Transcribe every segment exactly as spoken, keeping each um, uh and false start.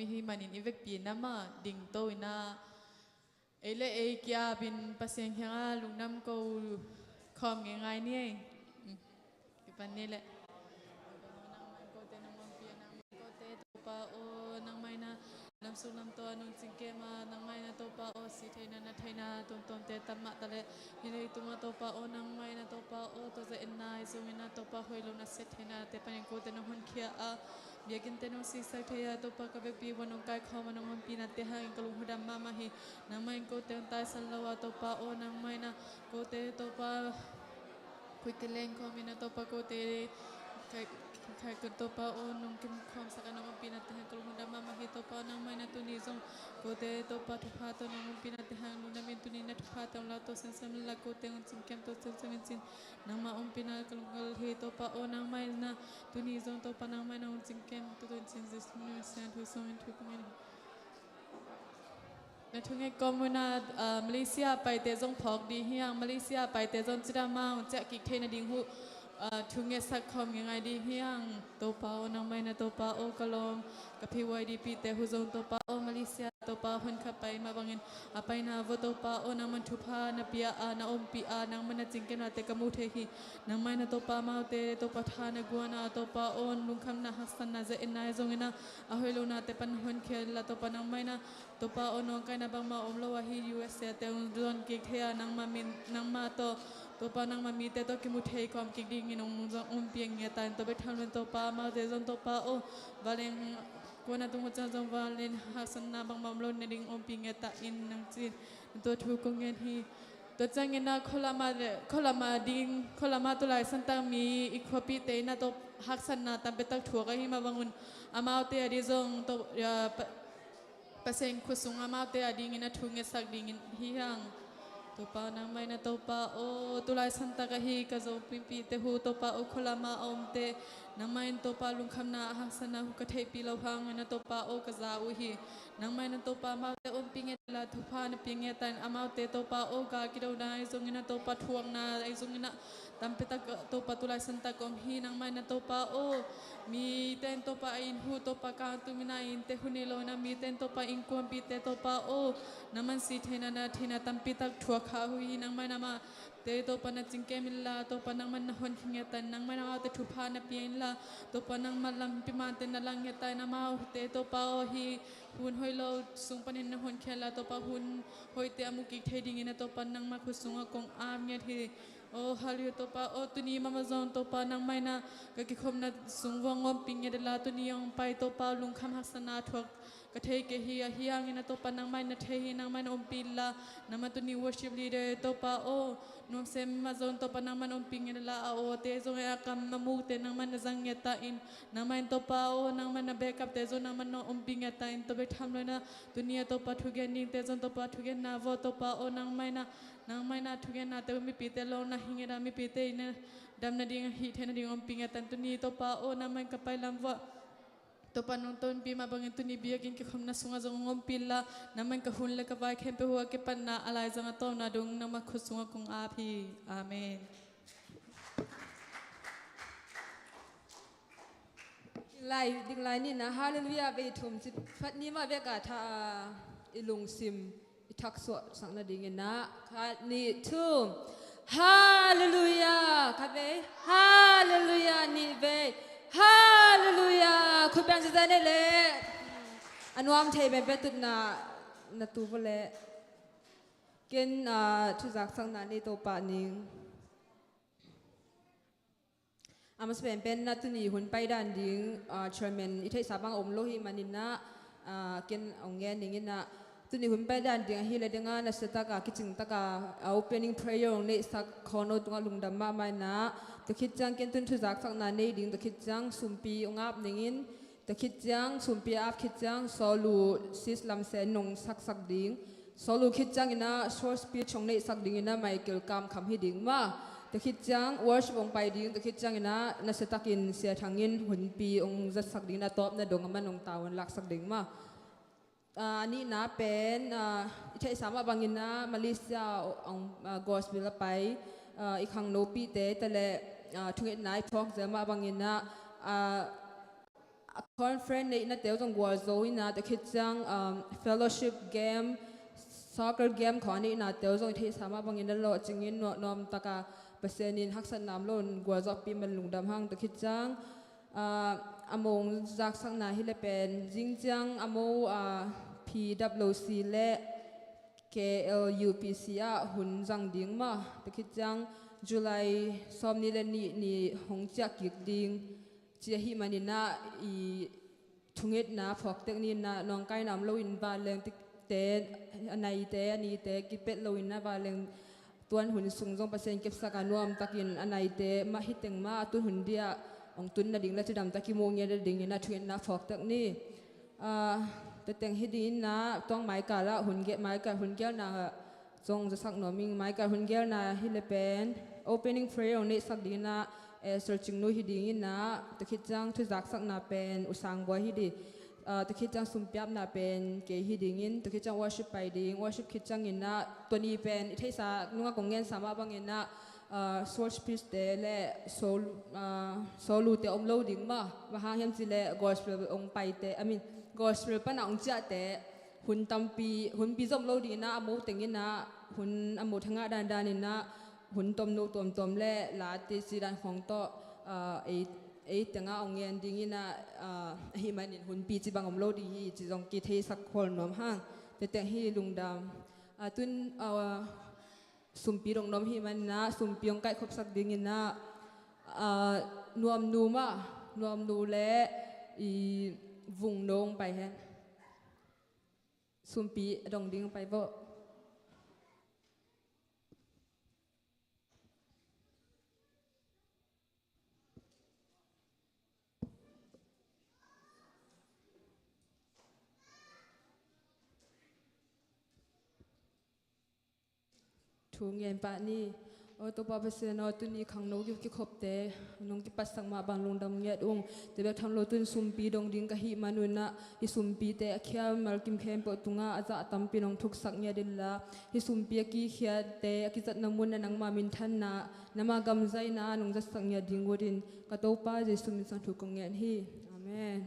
mi hi manin i vekpi na mah dingto in ah, ei le ei ki-apin Pasian kiangah lungdam ko khawm ngeingai ni ei. Kipan ni leh. Nangmah in kote nong ompih a, nangmah in kote Topa aw, nangmah in ah lamsuk lamtaw a nong cingkem a, nangmah in ah Topa aw, si theihna na theihna tuamtuamte tam mahta leh hih leitungah Topa aw, nangmah in ah Topa aw, tawh za-etna ahi zongin ah Topa hoih lo na siat theihna te panin kote nong honkhia a, biakinnte nong siksak thei a, Topa ka vekpi vua nong kaikhawm a nong ompihna te hangin ka lung hudam mahmah hi. Nangmah in kote hong taisan lo a Topa aw, nangmah in ah kote Topa khuite lengkhawm in ah Topa kote khai, khai, Topa aw, nong kimkhawmsak a nong ompihna te hangin ka lung hudam mahmah hi. Topa aw, nangmah in ah tuni zong kote Topa thupha tawh nong ompihna te hangin lungdam in, tuni na thupha tawh hong lauto semsem in la, kote hong cingkem tawh semsem in cin, nangmah ompihna ka lunggulh hi. Topa aw, nangmah in ah tuni zong Topa nangmah in ah hong cingkem tawh hong cin, Jesuh min siangtho sungin thu kong ngen hi. Na thunget kawm un ah, ah, Malaysia paite zong phawk ding hi hang, Malaysia paite zong cidam a hong ciah kik theihna ding uh, ah, thungetsak khawm ngeingai ding hi hang. Topa aw, nangmah in ah Topa aw, ka lawm ka phi Y D P te uh zong Topa aw, Malaysia Topa hon kha pai mah bangin a paina vua Topa aw, nangmah in thupha na pia a, na ompih a, nangmah in na cingkemnate ka mu thei hi. Nangmah in ah Topa amaute Topa tha na guan a, Topa aw, lungkhamna haksatna za-etna ahi zongin ah a hoih lonate pan honkhia in la, Topa nangmah in ah Topa aw, nawngkaina bangmah om lo a, hih U S A te hong zuan kik thei a, nangmah min, nangmah tawh Topa nangmah mite tawh kimu thei kawm kik dingin hong zong ompih ngiat ta in, tua bek tham loin Topa amaute zong Topa aw, vanleng kuana tung uh ciang zong vanleng haksatna bangmah om lo nading ompih ngiat ta in, nang cin tua thu kong ngen hi. Tua ciangin ah khualama le, khualama ding, khualama tulai santak mi i khuapihte in ah tawh haksatna tampi tak thuak ahih mah bangun amaute ading zong tawh, ah, Pa-, Pasian khut sung amaute adingin a thungetsak dingin hi hang. Topa nangmah in ah Topa aw, tulai santak ahi ka Zomipihte uh Topa aw, khualama a omte nangmah in Topa lungkhamna a haksatna uh ka theihpih loh hangin ah Topa aw, ka za uh hi. Nangmah in ah Topa amaute ompih ngiat la, thupha na pia ngiat ta in, amaute Topa aw, gal kidona ahi zongin ah Topa thuakna ahi zongin ah tampi tak Topa tulai santak om hi. Nangmah in ah Topa aw, mite in Topa a inn uh Topa kangtum in ah innte uh nei lo in ah mite in Topa innkuanpihte Topa aw, nangmah in si theihna na theihna tampi tak thuak kha uh hi. Nangmah in amah te Topa na cingkem in la, Topa nangmah in na honkhia ngiat ta in, nangmah in amaute thupha na pia in la, Topa nangmah lampi mante na lang ngiat ta in, amaute Topa aw, hih hun hoih lo sung panin na honkhia in la, Topa hun hoihte a mu kik thei dingin ah Topa nangmah khut sungah kong ap ngiat hi. Aw, halleluiah Topa aw, tuni mahmah zong Topa nangmah in ah ka kikhopna sung vuah hong ompih ngiat in la, tuni hong pai Topa lungkham haksatna thuak ka thei kei hi. Ahi hangin ah Topa nangmah in na thei hi, nangmah in ompih in la, nangmah tuni worship leader Topa aw, nuamsem mah zong Topa nangmah in ompih ngiat in la, a awte zong a kam a mukte nangmah in na zang ngiat ta in, nangmah in Topa aw, nangmah in na backupte zong nangmah in na ompih ngiat ta in, tua bek tham loin ah tuni a Topa thugen dingte zong Topa thugenna vuah Topa aw, nangmah in ah, nangmah in ah thugennate uh mipite lawng na hi ngiat a, mipite in ah dam nading, hih theih nading ompih ngiat ta in, tuni Topa aw, nangmah in ka pai lam vuah Topa nong tonpih mah bangin tuni biakinn kikhopna sungah zong hong ompih in la, nangmah in ka hun le ka vai khempeuh uh a kipatna a laizang a tawpna dong nangmah khut sungah kong ap hi. Amen. Ding lai, ding lai ni in ah, halleluiah vei thum ci phat ni mah vek a tha a, i lungsim i thaksuahsak nadingin ah, khat, nih, thum. Halleluiah, khat vei. Halleluiah, nih vei. Halleluiah. Khut beng ziahziah nei leh. A nuam thei penpen tutna na tu vua leh. Ken, ah, thuzaksakna nei to pah ning. A masa penpen in ah tuni hun pai dan ding, ah, chairman i theihsa bang a om lo hi manin ah, ah, ken hong ngen ning in ah, tuni hun pai dan ding ahih leh ding ah, nasia tak a, kicing tak a, ah, opening prayer hong neihsak khawng no tungah lungdam mahmah in ah, tua khit ciang ken tun thuzaksakna nei ding, tua khit ciang sumpi hong ap ning in, tua khit ciang sumpi a ap khit ciang Saulu Sis Lam Sen in hong saksak ding. Saulu khit ciangin ah short speech hong neihsak dingin ah Michael Kam Kham hi ding maw. Tua khit ciang worship hong pai ding, tua khit ciangin ah nasia takin Sia Thang in hunpi hong zatsak dingin ah tawpna dong amah in hong tau hong laksak ding maw. Ah, a nihna pen, ah, i theihsa mah bangin ah Malaysia, ah, gospel a pai, ah, i khangnopihte ta leh, ah, thungetna i phawk zel mah bangin ah, ah, a conference neihnate uh zong gualzo in ah, tua khit ciang, um, fellowship game, soccer game khawng a neihnate uh zong i theihsa mah bangin a lawhcing in nuam, nuamtak a Pasian in haksatna om loin gualzawhpih man lungdam hang. Tua khit ciang, ah, a mong zaksakna hi le pen zing ciang a mo, ah, P W C le K L U P C ah hun zang ding mah. Tua khit ciang July sawmnih le nih ni hong ciah kik ding ci ahih manin ah, i thungetna phawk tek ni in ah, nawngkaina om loin vanleng tikte, a naite, a nite kipelh loin ah vanleng tuan hun sung zong Pasian kepsak a nuamtakin a naite mah hi teng mah a tun hun dih ah hong tun nading le cidamtak kimu ngiat nadingin ah thungetna phawk tek ni. Ah, tua teng hi dingin ah, tua Maikal ah hun ge-, Maikal hun gelna zong zasak nuam ing. Maikal hun gelna hi le pen opening prayer hong neihsak dingin ah, eh, Elder Cingnu hi dingin ah, tua khit ciang thuzaksakna pen U Sang Buai hi ding. Ah, tua khit ciang sumpiapna pen kei hi dingin, tua khit ciang worship pai ding, worship khit ciangin ah, tua ni pen i theihsa nungah kong ngensa mah bangin ah, ah, short speech te le sol-, ah, solo te om lo ding mah. Bang hang hiam cih leh gospel hong paite, I mean, gospel pan a hong ciahte hun tampi, hunpi zom lo dingin ah, a mo tengin ah, hun a mo thangah dandan in ah, hun tomno tuamtuam le late ci dan khawng tawh, ah, ei, ei tengah hong ngen dingin ah, ah, ahih manin hunpi ci bang om lo ding hi ci zong kitheisak khol nuam hang. Tua teng hi lungdam. Ah, tun, ah, sumpi dong nuam ahih manin ah, sumpi hong kaihkhopsak dingin ah, ah, Nuamnu mah, Nuamnu le i Vungno hong pai hen. Sumpi a dong ding pai vawh. Thu ngen pah ni. Aw Topa Pasian aw, tuni khangno kikhopte nong kipatsak mah bang lungdam ngiat ung. Tua bek tham lo tun sumpi dong ding ka hih manun ah, hih sumpite a khial malkim khempeuh tungah a zah tampi nong thuksak ngiat inla, hih sumpi a kikhiatte a kizatna mun ah nangma minthanna, nangma gamzaina nong zatsak ngiat ding utin, ka Topa Jesu min sang thu kong ngen hi. Amen.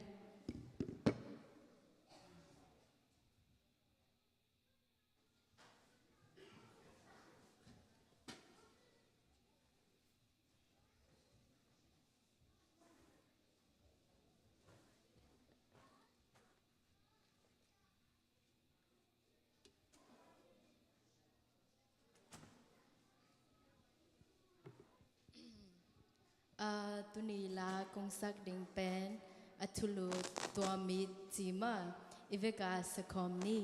Ah, tuni la kong sak ding pen A Thulu Tuam It ci mah, i vek a sakhawm ni.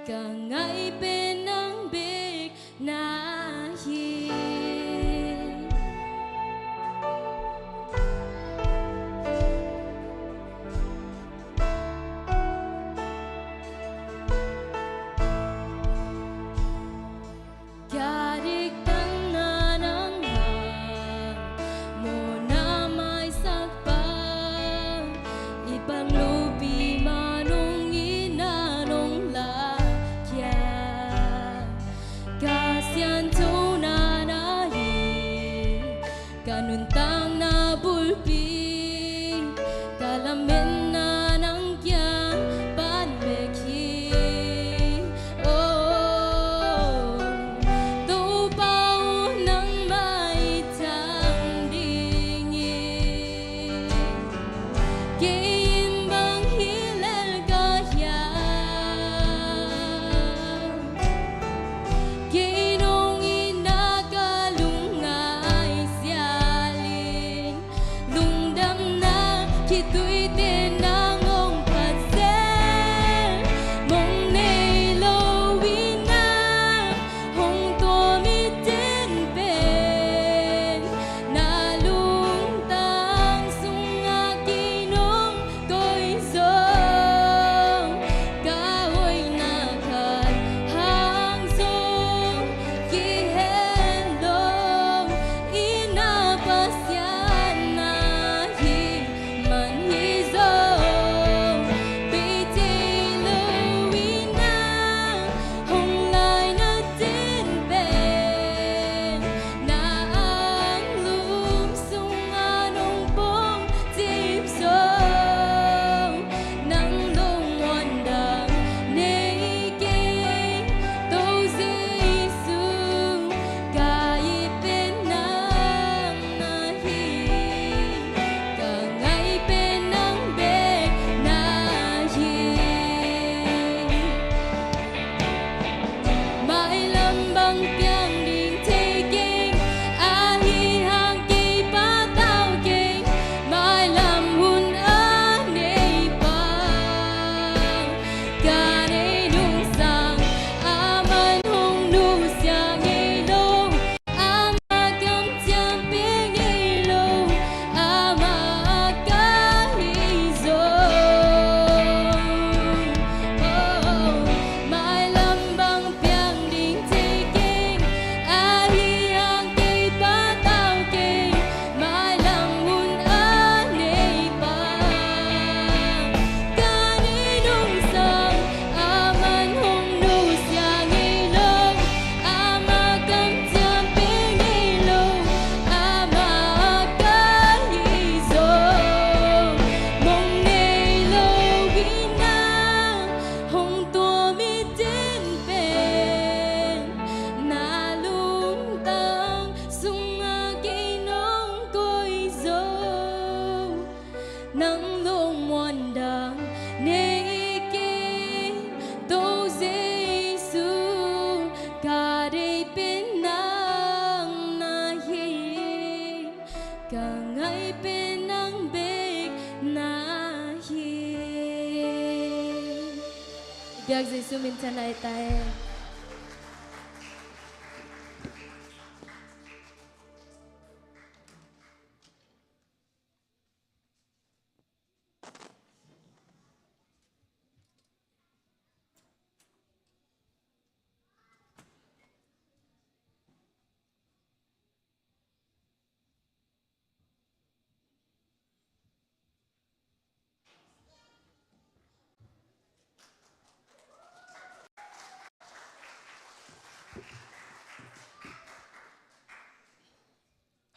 Ka ngaih pen nang bek na hi. Ka diktakna nang hang mawhna maisak pa, i pang lopi ma nong itna nong lakhia. Ka sianthona na hi, ka nuntakna bulpi, ka lametna nang kiang pan bek hi. Oh, Topa aw, nangmah i thang ding hi. Kei in bang hi lel ka hiam? Kei nong itna ka lungngaih sialin, lungdamna khitui ten nang hong phat zel. Mong nei lo in a hong tuam i ten pen, na lungtang sungah kei nong koih zong, ka hoihna khat hang zong kihen lo, i na Pasian na hi man hi zong, bei thei lo in a hong laina ten pen, na anglum sungah nong pawngcip zong, nang lungmuan dang nei kei. Topa Jesu, ka it pen nang na hi, ka ngaih pen nang bek na hi. Mailam bang piang ding thei keng, ahi hang kei patau keng. Mailam hun a nei pa, ka nei nungsang, aman hong nusia ngei lo, ama kamciam pia ngei lo, ama ka hi zong. Oh, mailam bang piang ding thei keng, ahi hang kei patau keng. Mailam hun a nei pa, ka nei nungsang, aman hong nusia ngei lo, ama kamciam pia ngei lo, ama ka hi zong. Mong nei lo in a hong tuam i ten pen, na lungtang sungah kei nong koih zong, nang lungmuan dang nei kei. Topa Jesu, ka deih pen nang na hi, ka ngaih pen nang bek na hi. Biak Jesu min thang lai ta hen.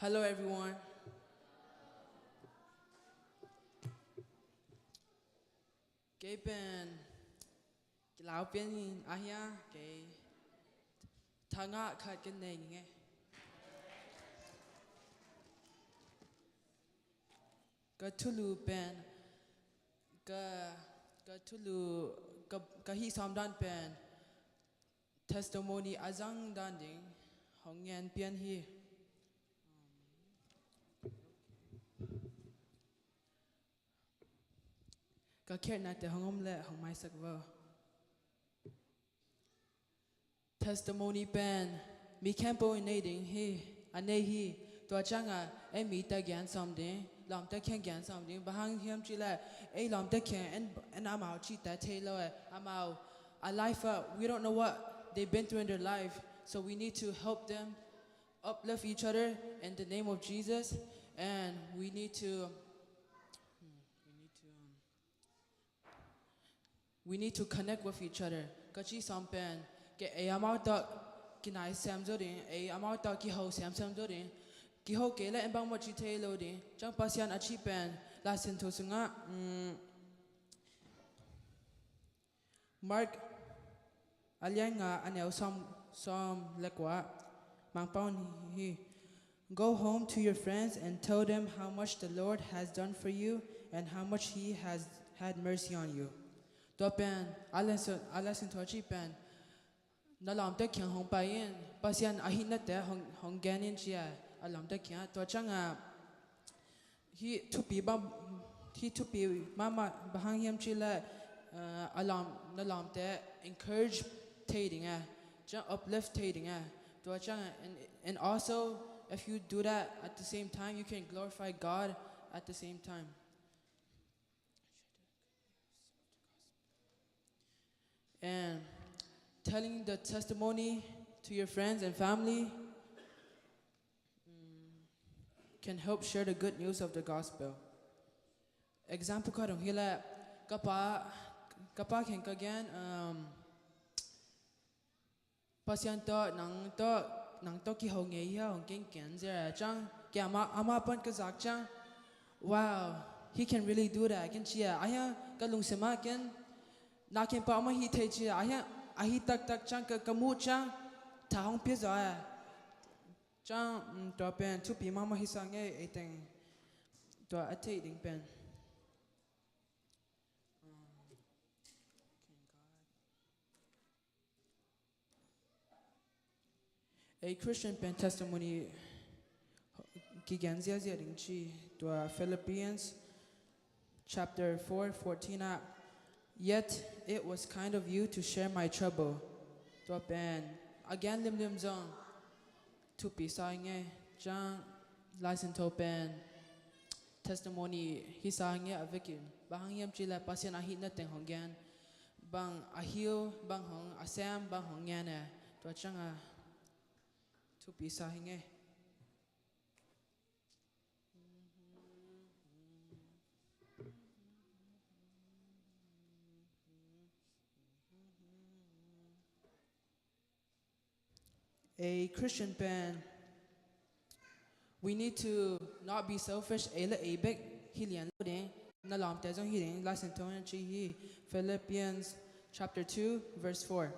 Hello, everyone. Kei pen kilau pian in, ahi a, kei thangah khat ka nei ning e. Ka thulu pen, ka, ka thulu, ka, ka hih sawm dan pen testimony a zang dan ding hong ngen pian hi. Ka khialhnate hong om leh hong maisak vo. Testimony pen mi khempeuh in nei ding hi, a nei hi. Tua ciangah ei mite gen sam ding, lawmte kiang gen sam ding. Bang hang hiam cih leh ei lawmte kiang en, en amau cihte thei lo e. Amau, a life ah, we don't know what they've been through in their life. So we need to help them, uplift each other in the name of Jesus. And we need to, hmm, we need to, um, we need to connect with each other. Ka cih sam pen, kei ei amau tawh kinai sem zo ding, ei amau tawh kiho semsem zo ding. Kiho kei leh en bangmah ci thei lo ding. Ciang Pasian a cih pen, Lai Siangtho sungah, mm, Mark a lian nga, a neu sawm, sawm le kua, Mangpau in hi. Go home to your friends and tell them how much the Lord has done for you and how much He has had mercy on you. Tua pen, a Lai Siang-, a Lai Siangtho a cih pen, na lawmte kiang hong pai in, Pasian a hihnate hong, hong gen in ci a, a lawmte kiang. Tua ciangah, hih thupi bang, hih thupi mahmah, bang hang hiam cih leh, uh, a lawm, na lawmte encourage thei ding e, ciang uplift thei ding e. Tua ciang, and, and also, if you do that at the same time, you can glorify God at the same time. And telling the testimony to your friends and family, mm, can help share the good news of the gospel. Example khat hong hileh, ka pa, ka pa kiang ka gen, um, Pasian tawh, nang tawh, nang tawh kiho ngei hi a, hong kenken zia ciang, kei ama, ama pan ka zak ciang, wow, he can really do that, ken ci a, a hiang ka lungsim ah ken, na ken pa ama hi thei ci a, a hiang, a hi taktak ciang, ka, ka muh ciang, tha hong pia zaw a. Ciang, mm, tua pen, thupi mahmah hi sa ngei, ei teng, tua a theih ding pen. Ei Christian pen testimony kigen ziazia ding ci, tua Philippians chapter four fourteen ah, "Yet it was kind of you to share my trouble." Tua pen, a gen limlim zong thupi sa ing e, ciang Lai Siangtho pen testimony hi sa ing e a vekin. Bang hang hiam cih leh Pasian a hihna teng hong gen. Bang a hil, bang hong a sem, bang hong ngen e. Tua ciang a thupi sa ing e. Ei Christian pen, we need to not be selfish. Ei le ei bek hi lian lo ding, na lawmte zong hi ding. Lai Siangtho in ci hi, Philippians chapter two verse four,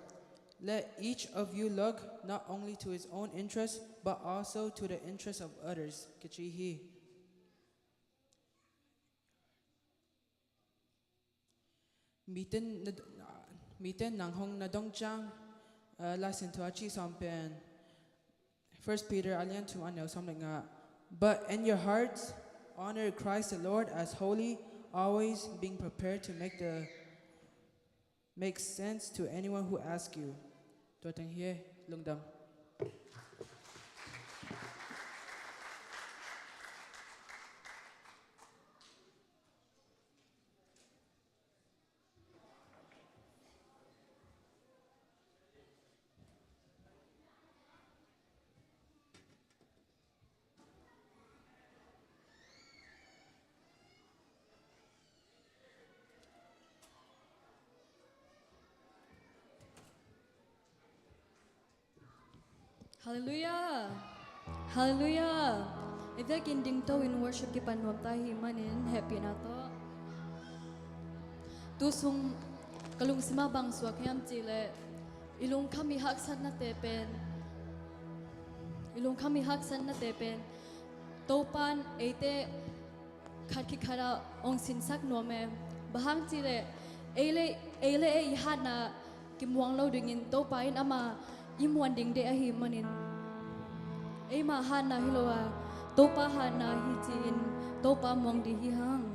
"Let each of you look not only to his own interest but also to the interest of others," kici hi. Mite na, mite nang hong na dong ciang, uh, Lai Siangtho a cih sawm pen, First Peter a lian thum a neu sawm le nga, "But in your hearts honor Christ the Lord as holy, always being prepared to make the, make sense to anyone who asks you." Tua teng hi e, lungdam. Halleluiah. Halleluiah. I vekin dingto in worship kipan nuam ta ahih manin hehpihna tawh. Tu sung ka lungsim ah bang suak hiam cih leh, i lungkham i haksatnate pen, i lungkham i haksatnate pen Topa'n eite khat khit khat ah hong sinsak nuam e. Bang hang cih leh ei le, ei le ei i hatna kimuang lo dingin Topa in ama i muan ding deih ahih manin, eima hatna hi lo a, Topa hatna hi ci-in Topa muang ding hi hang.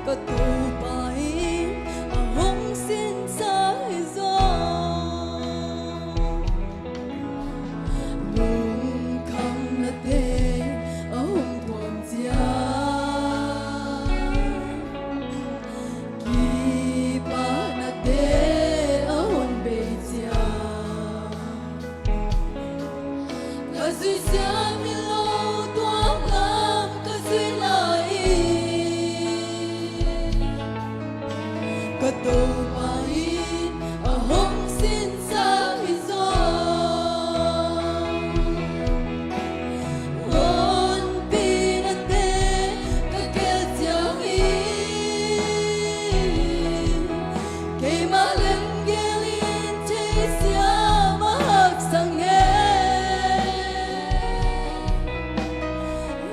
Ka Topa in a hong sinsak hi zaw. Lungkhamnate a hong tuam ciang, kipahna te a hon bei ciang, ka zui siam hi lo, tua lam ka zui lai. Ka Topa in a hong sinsak hi zaw. Honpina te ka gelh ciangin, keima lemgel in theisiam a haksa ngei.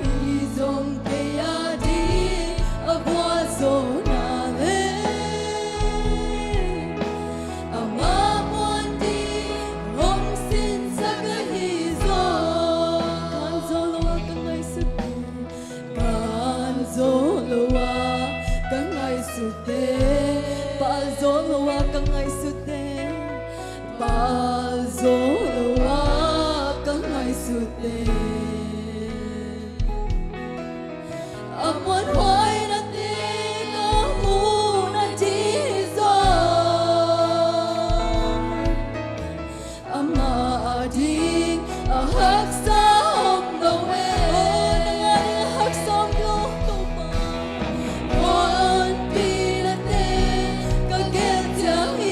Hi zong kei ading a vualzawhna le, ama muan ding hong sinsak ahi zaw. Kan zo lo a ka ngaihsut, kan zo lo a ka ngaihsut te, pal zo lo a ka ngaihsut te, pal zo lo a ka ngaihsut te. A muanhuaina te ka muhna ding hi zaw. Ama ading a haksa om lo e. Honpina te ka gelh ciangin,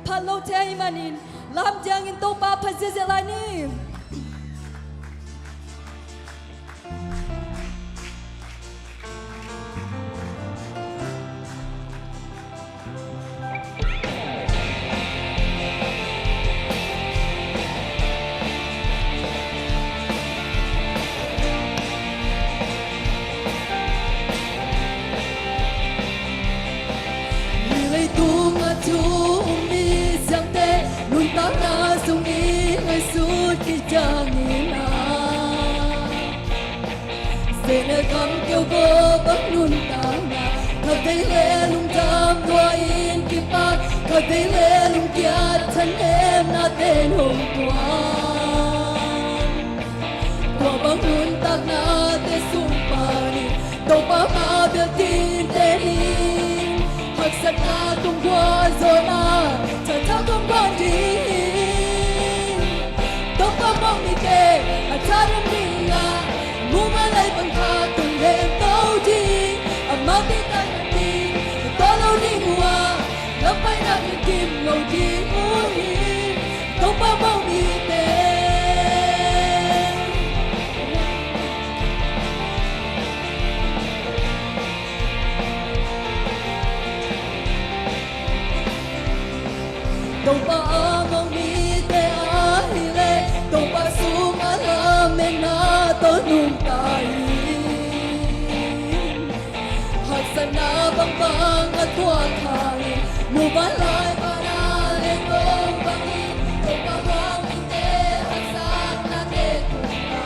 phat lo thei ahih manin lamdang in Topa phat ziahziah lai ni. Hih leitung ah thu um mi siangte nuntakna sung i ngaihsut kiciangin ah, Senel gam keu bang nuntakna, khatvei le lungdam tua in kipak, khatvei le lungkiat thanemnate in hong tuam. Tua bang nuntaknate sung panin Topa mah bel tinte ni. Haksatna tung gualzawhna thangthang kong guan ding. Topa mawng mite a tha dam ding a, mumal lai bang tha tung leng to ding. Amau te tai ding, tua lo ding uh a, lampai nak in kim lo ding uh hi. Topa mawng mite. Topa a mawng mite ahih leh Topa sung a lametna tawh nungta in. Haksatna bangbang a tuak hangin mumal lai bana leng kong bangin Topa mawng mite haksatnate tung ta.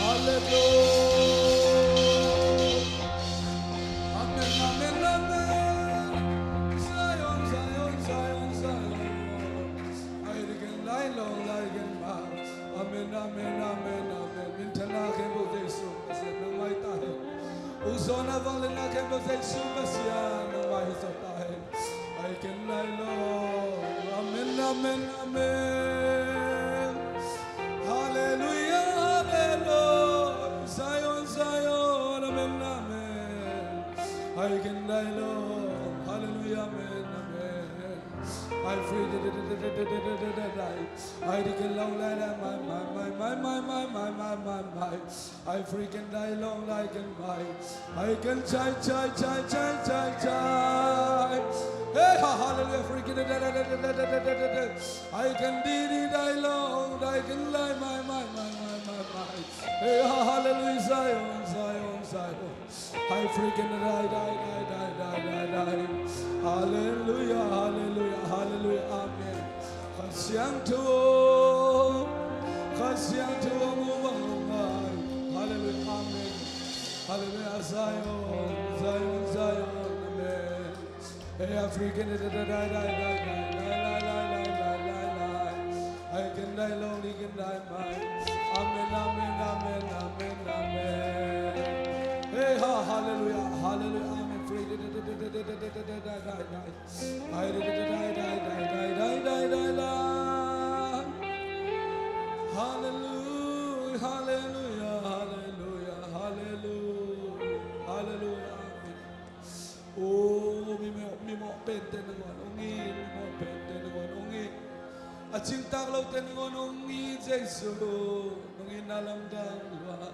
Hallelujah. Amen, amen, amen. Zion, Zion, Zion, Zion. Ai, dikhen lai long, lai gen ma. Amen, amen, amen, amen. Minthanna khempeuh Jesu Pasian nang mai ta hen. Hong sawlna vangliatna khempeuh Jesu Pasian nang mai hi zaw ta hen. Ai ken lai long. Amen, amen, amen. Hallelujah, hallelujah. Zion, Zion, amen, amen. Ai ken lai long. Hallelujah, amen, amen. Ai free, di, di, di. Ai dikhen long lai lai, mai, mai, mai. Ai free ken lai long, lai ken mai. Ai ken chai, chai, chai, chai, chai, chai. Hey, ha, hallelujah, free ken lai, lai, lai. Ai ken di, di, lai long, lai ken lai, mai, mai. Hey, ha, hallelujah, Zion, Zion, Zion. Ai free ken lai, lai, lai. Hallelujah, hallelujah, hallelujah, amen. Kha Siangtho, Kha Siangtho, mu bang lai. Hallelujah, amen. Hallelujah, Zion, Zion, Zion, amen. Hey, ai free ken lai, lai, lai. Ai ken lai long, di ken lai mai. Amen, amen, amen, amen, amen. Hey, ha, hallelujah, hallelujah, amen. Free, di, di, di. Ai, di, di, di, lai. Hallelujah, hallelujah, hallelujah, hallelujah, hallelujah, amen. Oh, mi mawh, mi mawh pente nangawn hong it, mi mawh pente nangawn hong it. A cingtak lote nangawn hong it, Jesu, nong itna lamdang lua.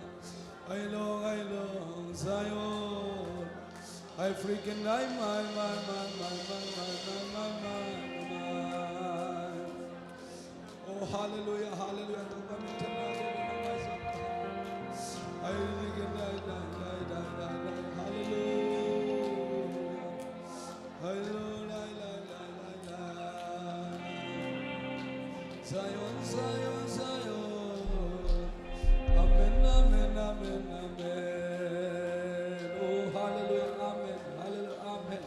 Ai long, ai long, Zion. Ai free ken lai, mai, mai. Oh, hallelujah, hallelujah. Topa minthanna khempeuh nang mai zaw ta hen. Ai, lai, lai, lai. Hallelujah. Hallelujah, lai, lai, lai, lai, lai. Zion, Zion, Zion. Amen, amen, amen, amen. Oh, hallelujah, amen, hallelujah, amen.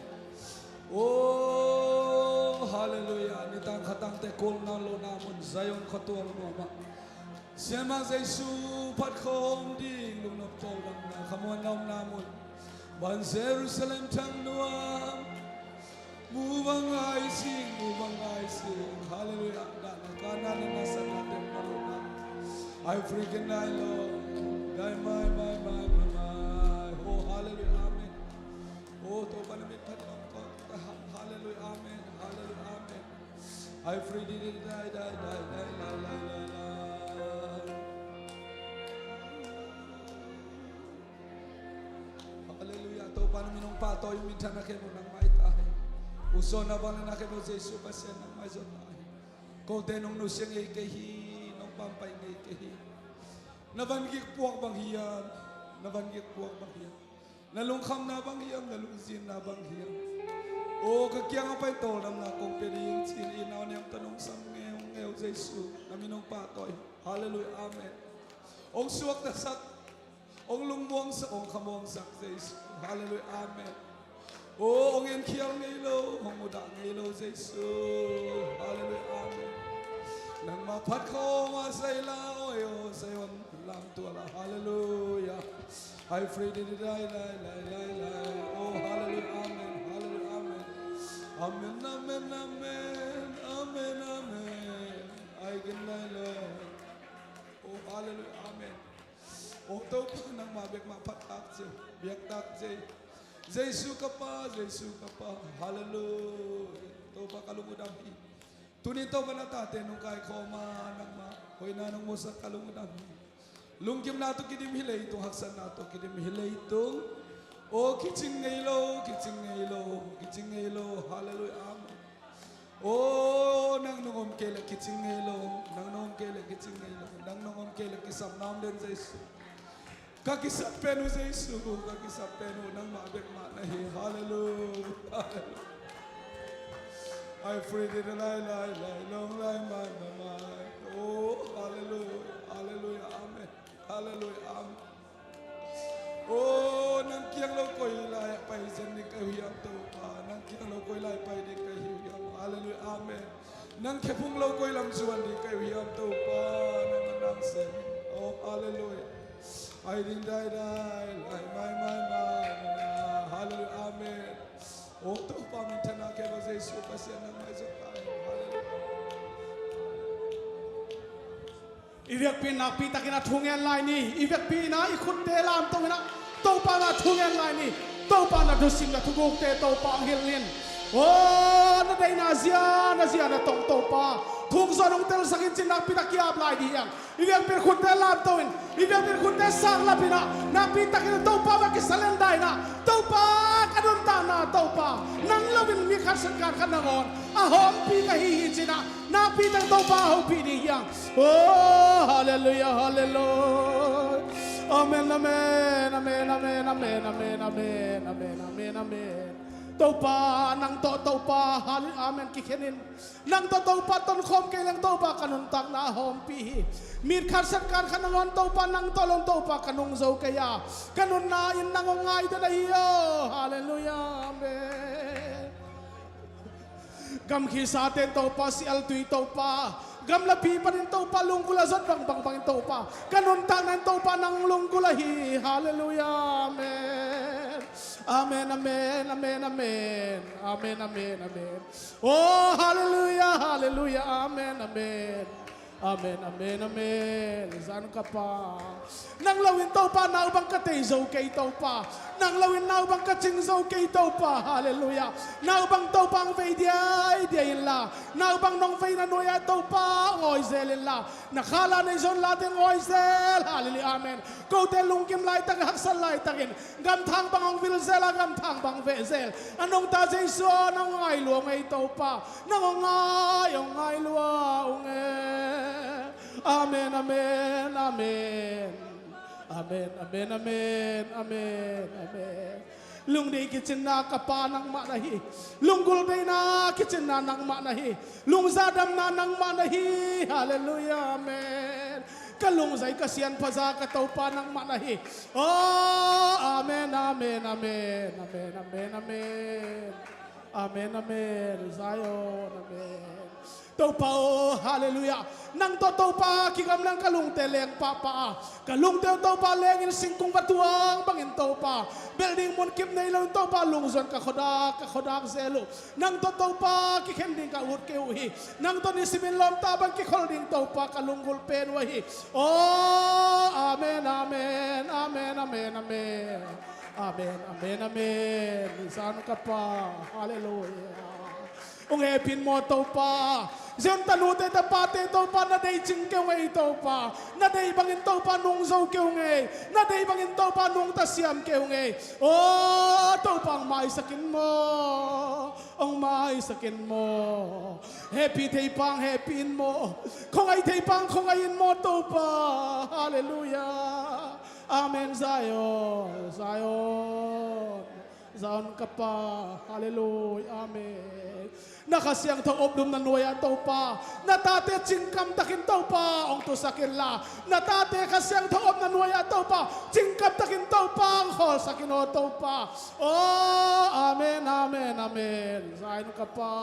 Oh, hallelujah. Nitang khatangte kulna lohna mun Zion khuatual nuam ah Siamah Jesu phat khawm ding lungnop tawldamna khamuanna omna mun. Van Jerusalem thang nuam. Mu bang lai sing, mu bang lai sing. Hallelujah. Dahna kana na nasatna tengna lohna. Ai free ken lai long. Dai mai, mai, mai, mai, mai. Oh, hallelujah. Amen. Oh, Topa na min phat khawm tawh. Hallelujah. Amen. Hallelujah. Amen. Ai free di, di, dai, dai, dai, dai, lai, lai, lai, lai. Hallelujah. Topa na min hong pahtawi, minthanna khempeuh nang mai ta hen. Hong sawlna vangliatna khempeuh Jesu Pasian nang mai zaw ta hen. Kote nong nusia ngei kei hi, nong pampai ngei kei hi. Na van gik puak bang hiam, na van gik puak bang hiam. Na lungkhamna bang hiam, na lungzinna bang hiam. Oh, ka kiang a pai tawldamna kong pia ding ci-in i nau niam tawh nong sam ngeungeu Jesu. Na min hong pahtawi. Hallelujah. Amen. Hong suaktasak, hong lungmuangsak, hong khamuangsak Jesu. Hallelujah. Amen. Oh, hong enkhial ngei lo, hong mudah ngei lo Jesu. Hallelujah. Amen. Nangmah phat khawm a, sai la, oi, oh, sai on lam tuala. Hallelujah. Ai, free di di, lai, lai, lai, lai, lai. Oh, hallelujah, amen, hallelujah, amen. Amen, amen, amen, amen, amen. Ai, gin lai, lai. Oh, hallelujah, amen. Oh, Topa, nangmah bek mah phat tak ci, biak tak ci. Jesu ka Pa, Jesu ka Pa. Hallelujah. Topa, ka lung uh dam hi. Tuni Topa, na tate nong kaikhawm a, nangmah hoihna nong musak, ka lung uh dam hi. Lungkimna tawh kidim hi leitung, haksatna tawh kidim hi leitung. Oh, kicing ngei lo, kicing ngei lo, kicing ngei lo. Hallelujah, amen. Oh, nang nong om kei leh kicing ngei lo, nang nong om kei leh kicing ngei lo, nang nong om kei leh kisapna om den, Jesu. Ka kisap pen uh, Jesu, ka kisap pen uh, nangmah bek mah na hi. Hallelujah. Hallelujah. Ai, free di di, lai, lai, lai, long, lai, mai, mai, mai. Oh, hallelujah, hallelujah, amen. Hallelujah, amen. Oh, nang kiang lo koi lai pai zen ding ka hi uh hiam, Topa? Nang kiang lo koi lai pai ding ka hi uh hiam? Hallelujah, amen. Nang khephung lo koi lam zuan ding ka hi uh hiam, Topa? Nang a nang sem. Oh, hallelujah. Ai ding dai dai, lai mai mai mai mai. Hallelujah, amen. Oh, Topa minthanna khempeuh Jesu Pasian nang mai zong kai. Hallelujah. I vekpi in nakpi takin a thu ngen lai ni. I vekpi in a i khutte lamto in a Topa na thu ngen lai ni. Topa na thusim na thugukte Topa hong hilh in. Oh, na deihna zia na zia na tong Topa thuk zaw in hong telsak in cin nakpi tak ki-ap lai ni hiang. I vekpi in khutte lamto in, i vekpi in khutte saklap in a, nakpi takin Topa va kisalenda in a, Topa ka nuntakna Topa nang lo in mi khat siat khat nangawn a hawmpi ka hi hi cin a, nakpi takin Topa a hopih ding hiang. Oh, hallelujah, hallelujah. Amen, amen, amen. Topa, nang tawh Topa, hallelujah, amen, kikhen in. Nang tawh Topa tonkhawm kei leng Topa ka nuntakna a hawmpi hi. Mi khat siat khat nangawn Topa nang tawh lo in Topa ka nung zo kei a, ka nunna in nang hong ngai den ahi aw. Hallelujah, amen. Gam khisate in Topa, sialtui Topa, gamlapi panin Topa lunggulh a zot bangbang bangin Topa ka nuntakna in Topa nang lunggulh ahi. Hallelujah, amen. Amen, amen, amen, amen. Amen, amen, amen. Oh, hallelujah, hallelujah, amen, amen. Amen, amen, amen. Zan ka Pa, nang lo in Topa naubang ka tei zo kei Topa, nang lo in naubang ka cing zo kei Topa. Hallelujah. Naubang Topa hong vei diaidiai inla, naubang nong veina nuai-ah Topa hong awi zel inla, na khala nei zon late hong awi zel. Hallelujah, amen. Kote lungkim laitakin, haksat laitakin, gamthang bang hong vil zel a, gamthang bang veh zel a, nungta Jesu aw, nang hong ngai lua ung ei Topa, nang hong ngai, hong ngai lua ung ei. Amen, amen, amen. Amen, amen, amen, amen, amen. Lungdeih kicinna ka Pa nangmah na hi. Lunggulh deihna kicinna nangmah na hi. Lungzah damna nangmah na hi. Hallelujah, amen. Ka lungzai ka sianphaza ka Topa nangmah na hi. Oh, amen, amen, amen. Amen, amen, amen. Amen, amen. Zion, amen. Topa aw, hallelujah. Nang tawh Topa kigamlang ka lungte leng pahpah a, ka lungte uh Topa lengin singkung va tuang bangin Topa, belh ding munkip nei loin Topa lungzuan ka khuadak, ka khuadak zel uh. Nang tawh Topa kikhen ding ka ut kei uh hi. Nang tawh nisimin lawmta bang kikhol ding Topa ka lunggulh pen uh ahi. Oh, amen, amen, amen, amen, amen. Amen, amen, amen. Zan ka Pa, hallelujah. Hong hehpih in maw Topa. Zion tanute tapate Topa, na deih cing kei ung ei Topa. Na deih bangin Topa nung zo kei ung ei. Na deih bangin Topa nungta siam kei ung ei. Oh, Topa hong maisak in maw. Hong maisak in maw. Hehpih thei pa hong hehpih in maw. Khuangaih thei pa hong khuangaih in maw Topa. Hallelujah. Amen. Zion, Zion. Zion ka Pa, hallelujah, amen. Na Kha Siangtho opdumna nuai-ah Topa, na tate cingkam takin Topa hong tusak inla, na tate Kha Siangtho opna nuai-ah Topa, cingkam takin Topa hong khawlsak in aw Topa. Oh, amen, amen, amen. Zion ka Pa,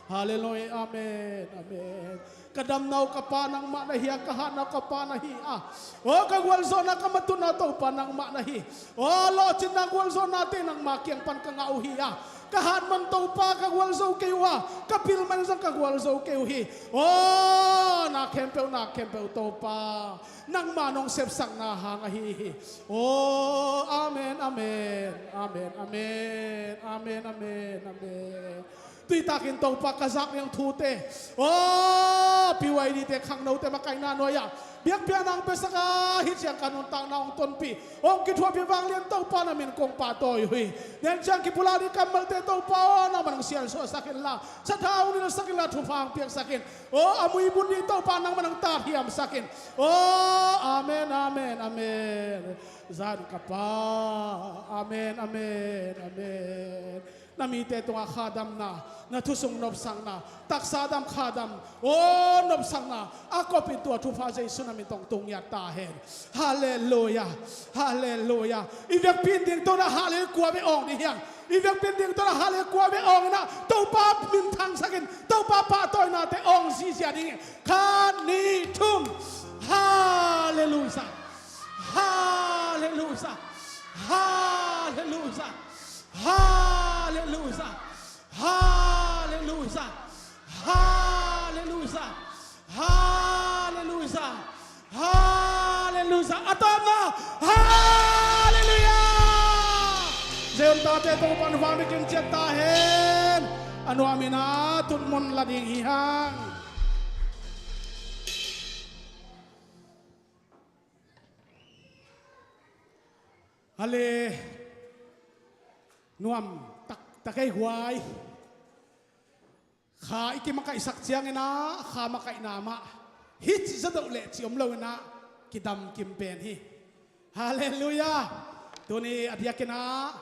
hallelujah, amen, amen. Ka damna uh ka Pa nangmah na hi a, ka hatna uh ka Pa na hi a. Aw ka gualzawhna ka matutna Topa nangmah na hi. Aw lawhcinna gualzawhnate nangma kiang pan ka ngah uh hi a. Ka hat man Topa ka gualzo kei uh a, ka pil man zong ka gualzo kei uh hi. Aw na khempeuh na khempeuh Topa nangma nong sepsakna hang ahi hi. Aw amen amen amen amen amen amen amen. Tuitakin Topa ka zak niang thute, aw P Y D te khangnote makaihna nuai-ah biakpiakna hong piasak a, hih ciang ka nuntakna hong tonpih hong kithuahpih vanglian Topa na min kong pahtawi uh hi. Nen ciang kipulak ding kammalte Topa aw nangman hong siansuahsak inla, sathau hong nilhsak inla, thupha hong piaksak in. Aw a muibun ding Topa nangman hong tathiamsak in. Aw amen amen amen. Zan ka Pa. Amen amen amen. Na mite tungah kha damna, na thusung nopsakna, taksa dam kha dam, aw nopsakna a kopin tua thupha Jesu na min tawh tung ngiat ta hen. Halleluia. Halleluia. I vekpi in ding tawh na Hallel kua vei awng ding hiang. I vekpi in ding tawh na Hallel kua vei awng inah Topa min thangsak in Topa pahtawinate awng zizia ding hi. Khat nih thum. Halleluia. Halleluia. Halleluia. Halleluia. Halleluia. Halleluia. Halleluia. Halleluia. A tawpna. Halleluia. Zion tate Topan hua mi kimciat ta hen. A nuam inah tutmun la ding hi hang. Ale nuam taktak ei huai. Kha i kimakaihsak cianginah kha makaihna mah hih ci zadoh leh ci om loinah kidam kim pen hi. Halleluia. Tuni a diakinah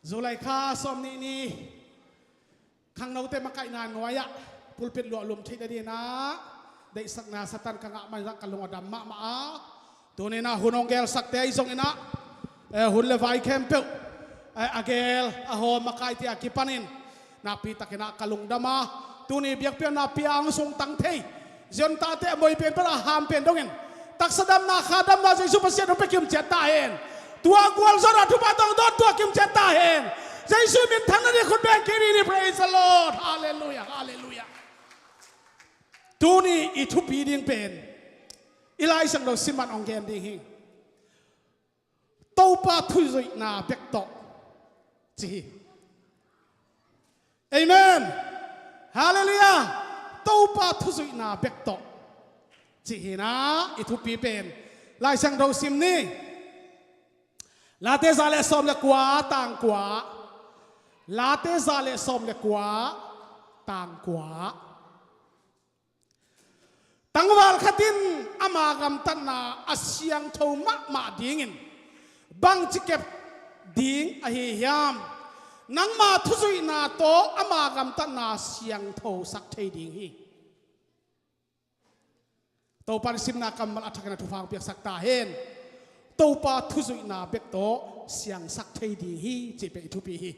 July kha sawm nih ni khangnote makaihna nuai-ah pulpit luah lum theih nadinah deihsakna Satan ka ngah manzah ka lung a dam mahmah a. Tuninah hun hong gelsakte ahi zonginah hun le vai khempeuh a gel a hawm a kaite a kipanin nakpitakinah ka lungdam a. Tuni biakpiakna pia hong sungtang thei Zion tate a moi pen pan a ham pen dongin taksa damna kha damna Jesu Pasian hong pia kimciat ta hen. Tua gualzawhna thupha tawh dawn tua kimciat ta hen. Jesu min thang nading khut beng kik ni. Praise the Lord. Halleluia. Halleluia. Tuni i thupi ding pen i Lai Siangtho sim mah hong gen ding hi. Topa thuzuihna bek tawh ci hi. Amen. Halleluia. Topa thuzuihna bek tawh ci hinah i thupi pen Lai Siangtho sim ni. Late za le sawm le kua tang kua. Late za le sawm le kua tang kua. Tangval khat in ama gamtatna a siangtho mahmah dingin bangci kep ding ahi hiam? Nangma thuzuihna tawh ama gamtatna siangthosak thei ding hi. Topa in simna kammal a thakin a thupha hong piaksak ta hen. Topa thuzuihna bek tawh siangsak thei ding hi cih pen i thupi hi.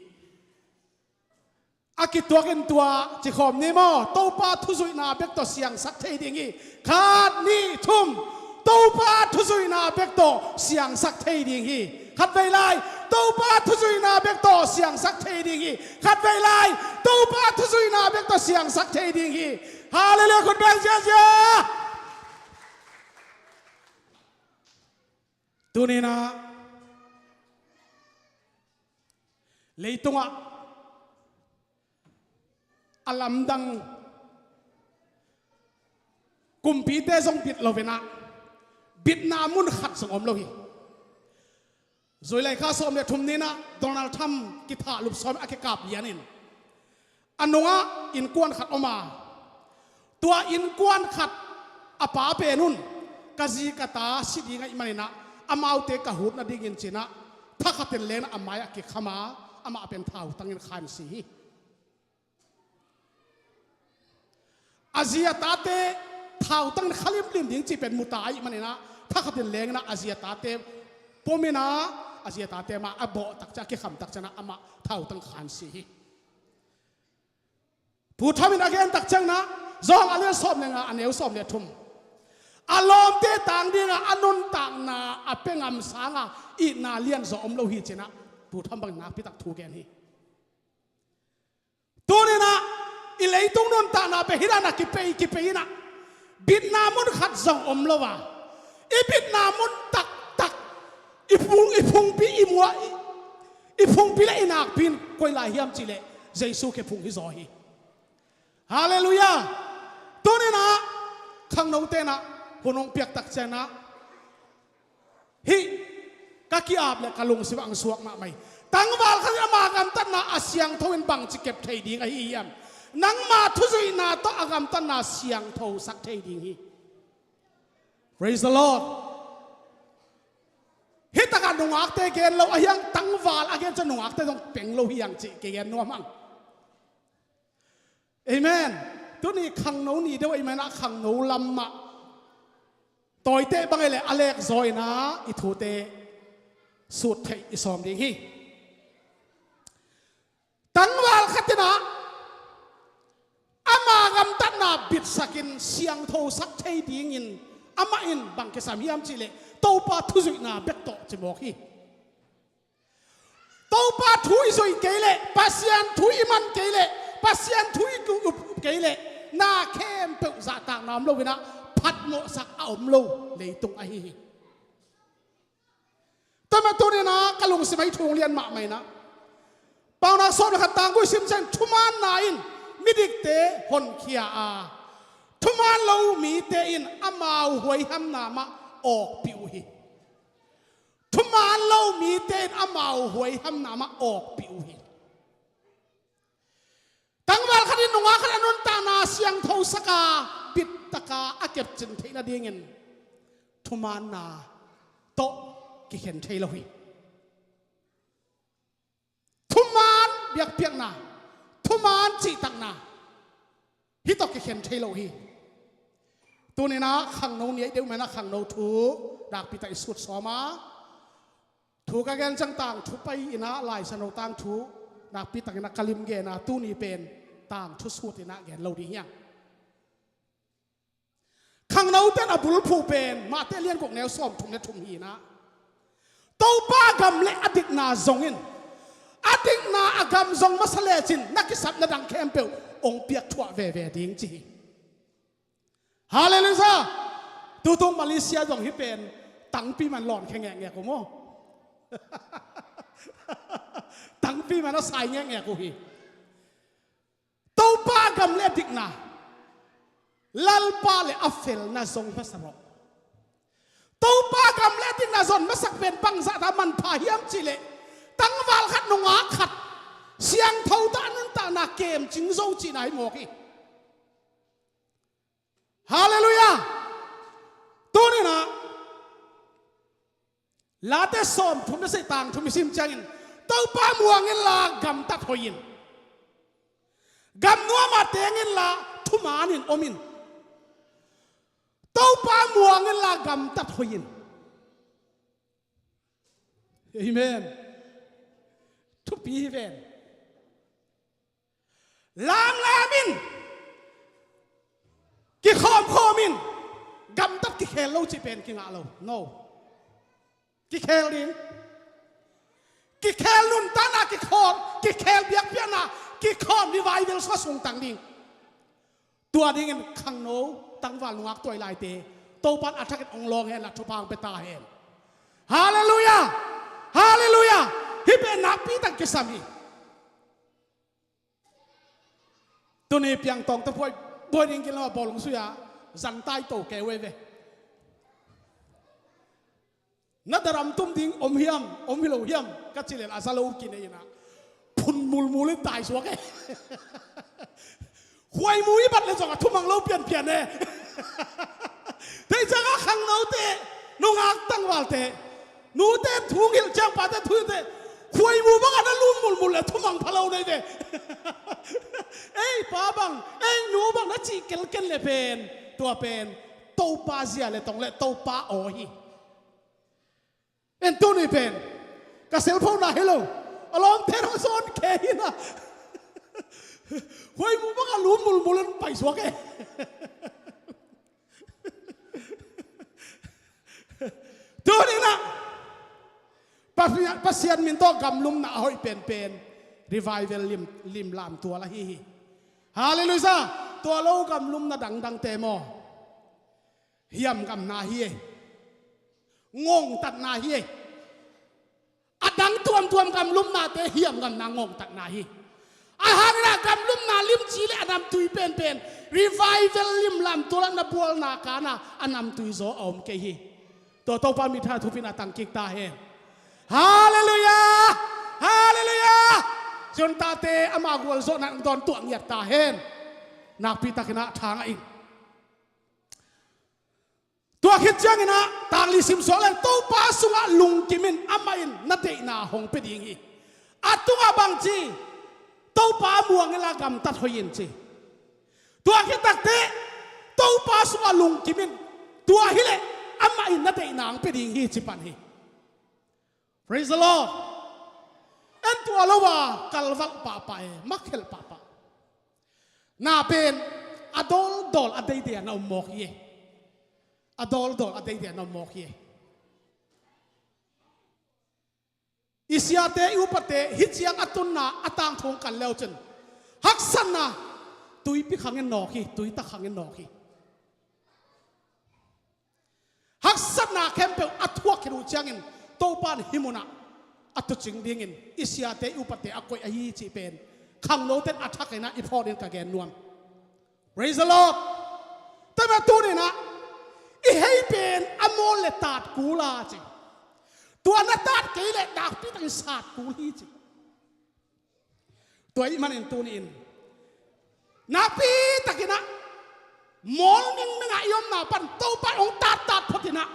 A kituakin tua cikhawm ni maw? Topa thuzuihna bek tawh siangsak thei ding hi. Khat nih thum. Topa thuzuihna bek tawh siangsak thei ding hi. Khatvei lai. Topa thuzuihna bek tawh siangsak thei ding hi. Khatvei lai. Topa thuzuihna bek tawh siangsak thei ding hi. Halleluia. Khut beng ziazia. Tuninah leitungah a lamdang kumpite zong bit loinah bitna mun khat zong om lo hi. July kha sawm le thum ninah Donald Trump kithahlup sawm a kikap lianin a nungah innkuan khat om a, tua innkuan khat a pa pen un ka zi ka ta si ding ahih maninah amaute ka hut nadingin cinah thakhatin lenah a mai-ah kikham a, amah pen thautangin khan si hi. A zi a tate thautangin khalimlim ding cih pen mu ta ahih maninah thakhatin lenginah a zi a tate pominah a zi a tate mah a bawh takciah a kikham takcianah amah thautang khan si hi. Pu Trump in a gen takcianginah Johan a lian sawm le nga, a neu sawm le thum. A lawmte tang dinga a nuntakna a pia ngam sanga itna lianzaw om lo hi cinah, tu tham bangin nakpitak thu gen hi. Tuninah i leitung nuntakna pen hih dana kipei kipei inah bitna mun khat zong om lo a, i bitna mun taktak, i phung, i phungpi, i muah, i, i phungpi le i nakpi in koi lai hiam cihleh Jesu khe phung hi zaw hi. Halleluiah. Tuninah khangno tenah hun hong piak tak cianah hih ka ki-ap le ka lungsim ah hong suak mahmah hi. Tangval khat in ama gamtatna a siangtho in bangci kep thei ding ahi hiam? Nangma thuzuihna tawh a gamtatna siangthosak thei ding hi. Praise the Lord. Hih takah nungakte gen lo ahi hang, tangval a gen ciang nungakte zong peng lo hi hang cih kigen nuam hang. Amen. Tuni khangno ni deuh ahih manah khangno lam mah tawite bang hileh a lekzaw inah i thute sut theih i sawm ding hi. Tangval khat inah ama gamtatna bitsakin siangthosak thei dingin amah in bang kisam hiam cihleh Topa thuzuihna bek tawh cimawk hi. Topa thu i zuih kei leh, Pasian thu i man kei leh, Pasian thu i up kei leh, na khempeuh zahtakna om lo inah phatmawhsak a om lo leitung ahi hi. Tua mah tuninah ka lungsim ah hih thu hong lian mahmah inah, Paunak sawm le khat tang guk i sim ciang, thumaanna in midikte honkhia a, thumaan lo mite in amau huaihamna mah awkpih uh hi. Thumaan lo mite in amau huaihamna mah awkpih uh hi. Tangval khat in nungak khat a nuntakna siangthosak a, bittaka a kepcin theih nadingin thumaanna tawh kikhen thei lo hi. Thumaan biakpiakna, thumaan cihtakna, hih tawh kikhen thei lo hi. Tuninah khangno ni ahih deuh manah khangno thu nakpitak i sut sawm a, thu ka gen ciang tangthu pai inah Lai Siangtho tangthu nakpitakinah ka lim gen a, tuni pen tangthu sut inah gen lo ding hi hang. Khangnote in a bulphuh pen Matthai lian guk neu sawmthum le thum hi inah, Topa gam le a dikna zong in, a dikna a gam zong masa lecin na kisapna dang khempeuh hong piak thuah veve ding ci hi. Halleluiah. Tutung Malaysia zong hih pen tangpi man lawn khe ngekngek uh maw? Tangpi man a sai ngekngek uh hi. Topa gam le a dikna, Lalpa le a felna zong masa rawh. Topa gam le a dikna zon masak pen bangzah ta manpha hiam cihleh, tangval khat nungak khat siangtho tawh a nuntakna kemcing zo cihna hi mawk hi. Halleluiah. Tuninah Late sawmthum le sagih tang thum i sim ciangin, Topa muang inla gamtat hoih in, gam nuamah teng inla thumaanin om in. Topa muang inla gamtat hoih in. Amen. Thupi hi ven. Lamlam in, kikhawmkhawm in, gamtat kikhel lo cih pen kingah lo. No. Kikhel ding. Kikhel nuntakna, kikhawm, kikhel biakpiakna, kikhawm revival sung a sungtang ding. Tua dingin khangno tangval nungak tuai laite Topan a thakin hong lawng hen la thupha hong pia ta hen. Halleluiah. Halleluiah. Hih pen nakpi tak kisam hi. Tuni piangtawng tawh phuai buai ding kil lo a bawlung sui-a zantai to keu ei ve. Na daram tum ding om hiam, om hi lo hiam ka ci lel a za lo kinei inah phun mulmul in tai suak e. Khuaimu i bat le zong a thumang lo pianpian e. Tei ciang a khangnote, nungak tangvalte, nute thu ngilh ciang pate thu ngilhte, khuaimu bangah na lum mulmul le thumang pha lo nei ve. Ei pa bang, ei nu bang na cih kelkel le pen, tua pen Topa zia le tong le Topa aw hi. En tuni pen ka cellphone ah hi lo, a lawmte hong zawn khe hi na. Khuaimu bang a lum mulmul in paisuak e. Tuni-in ah Pasian, Pasian min tawh gamlumna a hoih penpen revival lim, limlam tual ahi hi. Halleluiah. Tua lo gamlumna dangdangte maw, hiamngamna hi e. Ngongtatna hi e. A dang tuamtuam gamlumnate hiamngamna ngongtatna hi. A hangin ah gamlumna limci le a namtui penpen revival limlam tual ah na bualna kana a namtui zaw a om kei hi. Tua Topa min tha thupina tangkik ta hen. Halleluiah. Halleluiah. Ziontate ama gualzawhna dawn tuah ngiat ta hen. Nakpi takin ah thangah in. Tua khit ciangin ah tang li simsuak leng Topa sungah lungkim in, amah in na deihna hong pia ding hi. A tungah bangci, Topa muang inla gamtat hoih in ci. Tua khit takteh Topa sungah lungkim in, tua hileh amah in na deihna hong pia ding hi ci pan hi. Praise the Lord. En tua lo a kalvalh pahpah e, makhelh pahpah. Na pen a dawldawl a deidei a na om mawk hi e. A dawldawl a deidei a na om mawk hi e. I siate, i upate hih ciang a tunna a tangthu hong kal le uh cin haksatna tuipi khangin nawk hi, tuitak khangin nawk hi. Haksatna khempeuh a thuak khit uh ciangin Topa in hih munah a tucing dingin i siate, i upate a koih ahi cih pen khangnote in a thak inah i phawk dingin ka gen nuam. Praise the Lord. Tua mah tuni-in ah i hei pen a mawl le tat kul a ci. Tua na tat kei leh nakpi takin sat kul hi ci. Tua ahih manin tuni-in nakpi takin ah mawl mingming a i omna pan Topa in hong tattat phot inah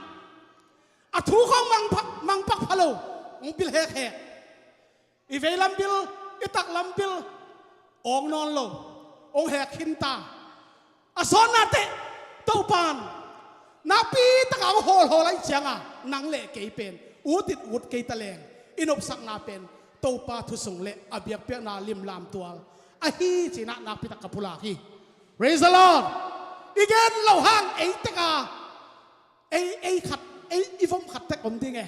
a thu khawng mangpak, mangpak pha lo, hong bil hekhek. I veilam bil, i taklam bil awng nawn lo, hong hek khin ta. A sawtna teh Topa in nakpi taka hong hawlhawl ahih cianga nang le kei pen ut in ut kei ta leng, i nopsakna pen Topa thu sung le a biakpiakna limlam tual ahi ci-in ah nakpi tak ka pulak hi. Praise the Lord. I gen loh hang ei tek a, ei, ei khat, ei i vom khat tek om ding e.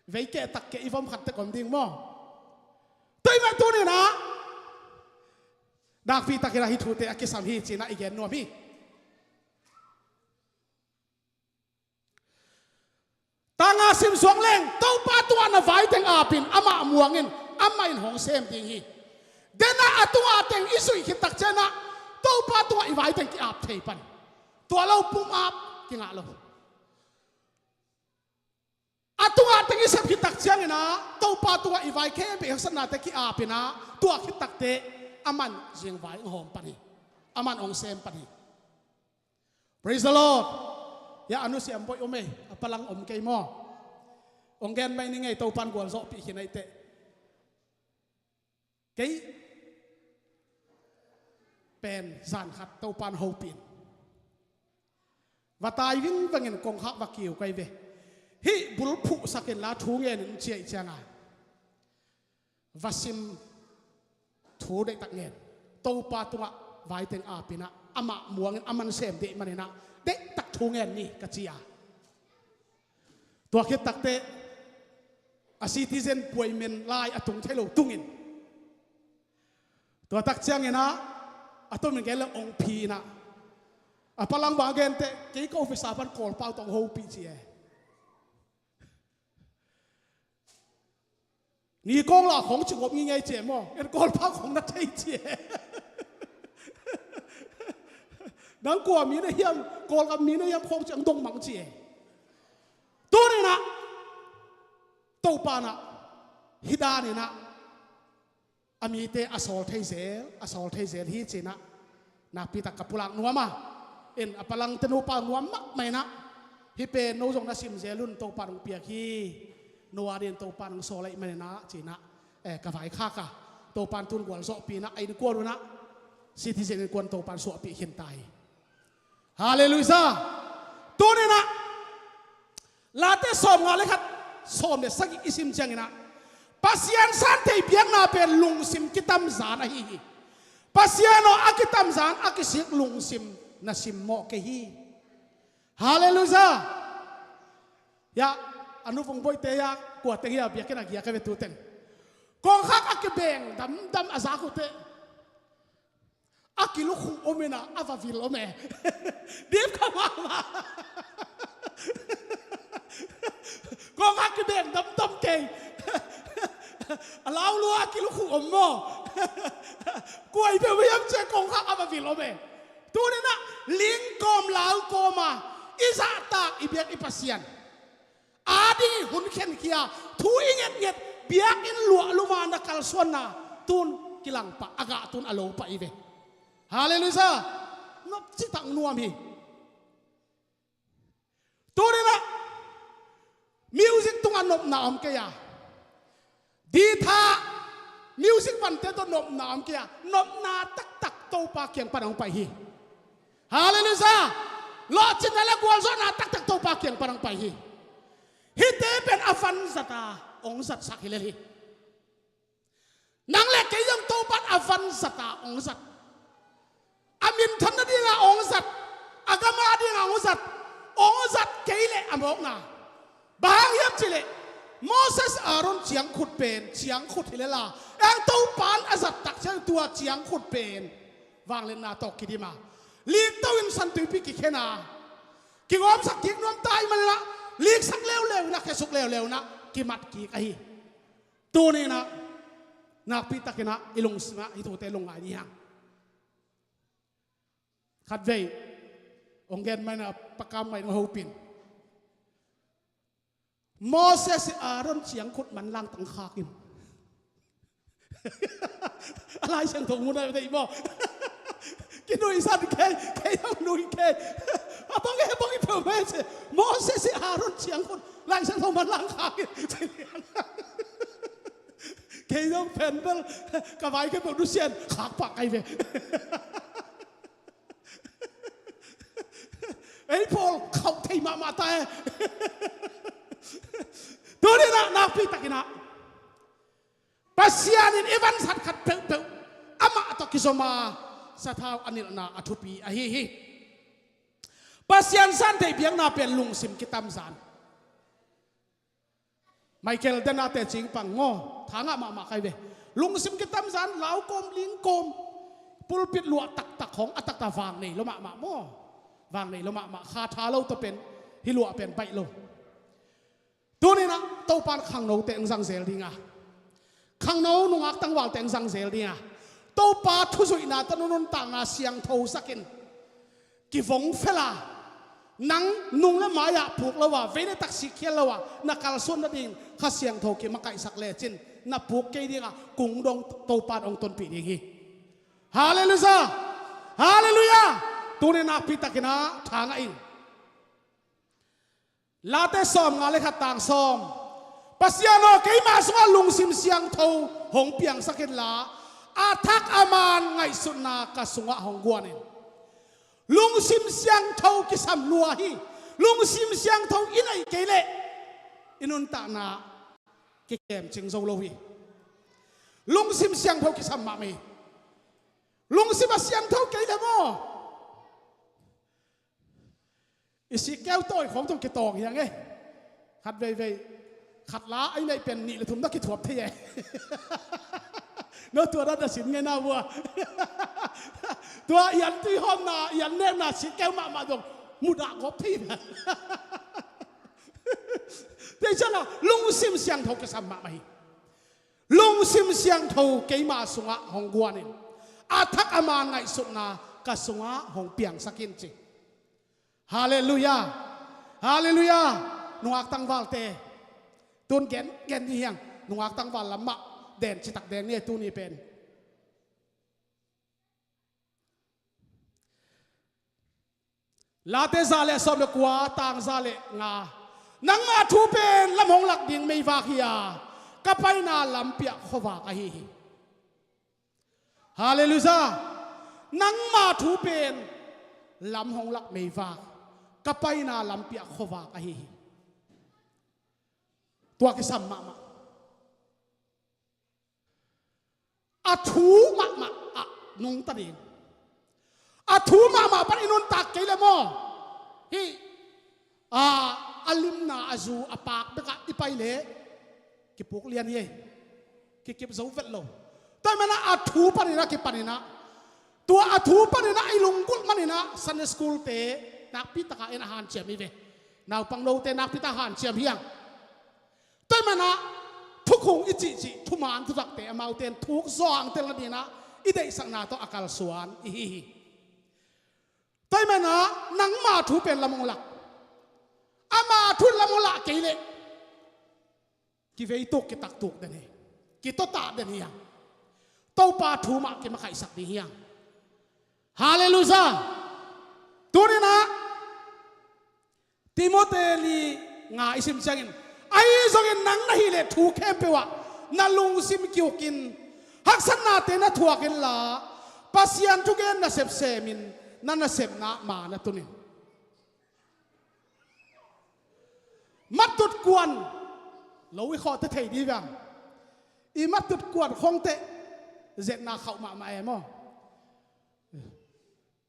Vei keh tak keh i vom khat tek om ding maw? Tua ahih manin tuni-in ah nakpi takin ah hih thute a kisam hi ci-in ah i gen nuam hi. Tang nga simsuak leng Topa tungah na vai teng ap in, amah muang in, amah in hong sem ding hi. Den ah a tungah teng i zuih khit tak ciangin ah Topa tungah i vai teng ki-ap thei pan. Tua lo pum ap kingah lo. A tungah teng i sep khit tak ciangin ah Topa tungah i vai khempeuh haksatnate ki-ap inah tua khit takteh aman zingvai hong hawm pan hi. Aman hong sem pan hi. Praise the Lord. Ya, a nusiam boih om ei, a palang om kei maw? Hong gen mai ni ngei, Topa in gualzawhpih khin ei teh. Kei pen zan khat Topa in hopih in va tai vingvengin kongkhak va kiu kai ve. Hih bul phuhsak inla thu ngen in ciah cianga va sim thu deihtak ngen. Topa tungah vai teng ap inah amah muang in, aman sem deih man inah deihtak thu ngen ni ka ci a. Tua khit takteh a citizen puai men lai a tung thei lo tungin, tua tak ciangin ah a tomin gen le hong phi inah a palang bang a gen teh, kei ka office pan Kawlpau tawh hong hopih ci e. Ni kong la khong ci gop ngingei ci e maw? En Kawlpau khong na thei ci e. Nang kua mi na hiam, Kawlgam mi na hiam khong ci ang dong mang ci e. Tuni inah Topa inah hih dan inah a mite a sawl thei zel, a sawl thei zel hi ci inah nakpi tak ka pulak nuam a. In a palangte nupa nuam mahmah inah hih pen no zong na sim zel un, Topa in hong piak hi. No a dingin Topa in hong sawl ahih man inah ci inah, eh, ka vaikhak a. Topa in tun gualzawhpih inah a innkuan un ah citizen innkuan Topa in suahpih khin ta hi. Halleluiah. Tuni inah Late sawmnga le khat, sawm le sagih i sim ciangin ah Pasian santhei biakna pen lungsim kitamzan ahi hi. Pasian aw, a kitamzan a kisik lungsim na simmawh kei hi. Halleluiah. Ya, a nu vung boite ya, kua teng ya biakinn a giak a ve tu teng. Kongkhak a kibeng damdam a zak uh teh, a kilukhu om in a, a va vil om e. Dip kha mahmah. Kongkhak kibeng damdam kei. A laulua a kilukhu om maw? Kua i peuh hiam ci-a kongkhak a va vil om e. Tuni-in ah ling kawm lau kawm a i zahtak i biak i Pasian ading i hun khenkhia, thu i ngetnget, biakinn luahlum a na kalsuanna tun kilang pah, a gah tun a lo pah i ve. Halleluiah. Nop citak nuam hi. Tuni-in ah music tungah nopna om kei a, ditha music vante tawh nopna om kei a, nopna taktak Topa kiang pan hong pai hi. Halleluiah. Lawhcinna le gualzawhna taktak Topa kiang pan hong pai hi. Hihte pen a van zat a hong zatsak hi lel hi. Nang le kei zong Topa'n a van zat a hong zat. A minthan nading a hong zat. A gam a ding a hong zat. Hong zat kei leh a mawkna bang hang hiam cih leh, Moses, Aaron ciangkhut pen ciangkhut hi lel a, eng Topa'n a zat tak ciang tua ciangkhut pen vangliatna tawh kidim a, likto in San Tuipi kikhen a, kigawmsak kik nuam ta ahih manin ah, liksak leuleu in ah, khesuk leuleu in ah kimat kik ahi. Tuni-in ah nakpi takin ah i lungsim ah hih thute lungngai ni hang. Khatvei hong gen mah in ah, pakam mah in hong hopih in. Moses, Aaron ciangkhut manlang tang khak in. A Lai Siangtho mun ah deih maw? Kinuihsan kei, kei hong nui kei. A bang e, bang i peuhmah e ci. Moses, Aaron ciangkhut Lai Siangtho manlang khak in. Kei zong pen bel ka vai kei peuh nusia in khak pah kai ve. Ei pawl khauh thei mahmah ta e. Tuni-in ah nakpi takin ah Pasian in i van zat khat peuhpeuh amah tawh kizom a, sathau a nilhna a thupi ahi hi. Pasian san theih biakna pen lungsim kitamzan. Michael Dana te cing pang maw, tha ngah mahmah kai ve. Lungsim kitamzan, lau kawm, ling kawm, pulpit luah taktak hong, a taktak vang nei lo mahmah maw. Vang nei lo mahmah, kha tha lo tawh pen, hih luah pen baih lo. Tuni-in ah Topa'n khangnote hong zang zel ding a, khangno nungak tangvalte hong zang zel ding a, Topa thuzuihna tawh nuntakna siangtho sak in. Kivong fel a, nang nung le mai-ah puk lo a, vei le tak sikkhial lo a, na kalsuan nading Kha Siangtho kimakaihsak lecin, na puk kei ding a, kung dong Topa'n hong tonpih ding hi. Halleluiah. Halleluiah. Tuni nakpi takin ah tha ngah in. Late sawmnga le khat, tang sawm. Pasian aw, keima sungah lungsim siangtho hong piangsak inla, a thak a man ngaihsutna ka sungah hong guan in. Lungsim siangtho kisam lua hi. Lungsim siangtho i neih kei leh i nuntakna kikemcing zo lo hi. Lungsim siangtho kisam mahmah hi. Lungsim a siangtho kei leh maw, i sikkeu tawi khawng tawh kitawng hi hang e. Khat veivei, khat la a i neih pen nih le thum na kithuap thei e. No tua dan a sin ngei na vua. Tua i an tuihawmna, i an nekna sikkeu mahmah zong mudah gawp thei hi. Tua ciangin ah lungsim siangtho kisam mahmah hi. Lungsim siangtho keima sungah hong guan in, a thak a man ngaihsutna ka sungah hong piangsak in ci. Halleluiah. Halleluiah. Nungak tangvalte, tun gen, gen ni hiang. Nungak tangval lam mah den citak deng ni tuni pen. Late za le sawm le kua, tang za le nga. Nangma thu pen lam hong lak ding meivak hi a, ka paina lampi ah khuavak ahi hi. Halleluiah. Nangma thu pen lam hong lak meivak, ka paina lampi ah khuavak ahi hi. Tua kisam mahmah. A thu mahmah ah nungta ding. A thu mahmah pan i nuntak kei le maw, hih a, a limna a zu a paak bekah i pai leh kipuk lian hi ei. Kikip zo vet lo. Tua hi manah a thu paninah kipaninah, tua a thu paninah i lunggulh maninah Sunday school te nakpi takah en a hanciam hi ve. Naupang note nakpi takah hanciam hiang. Tua hi manah thukhung i cihcih thuman thutakte amaute in thuk zawh hangtel nadinah i deihsakna tawh a kalsuan i hi hi. Tua hi manah nangma thu pen lam hong lak, ama thu lam hong lak kei leh kiveituk kitaktuk den hi. Kitotah den hiang. Topa thu mah kimakhaihsak ding hiang. Halleluiah. Tuninah Timote li nga i sim ciangin, ahi zongin nang na hih leh thu khempeuh ah na lungsim kiukin haksatnate na thuak inla Pasian thugen nasep semin na nasepna ma na tunin. Matut kuan lo i khawhte thei dih vang. I matut kuan khongte zetna khauh mahmah e maw?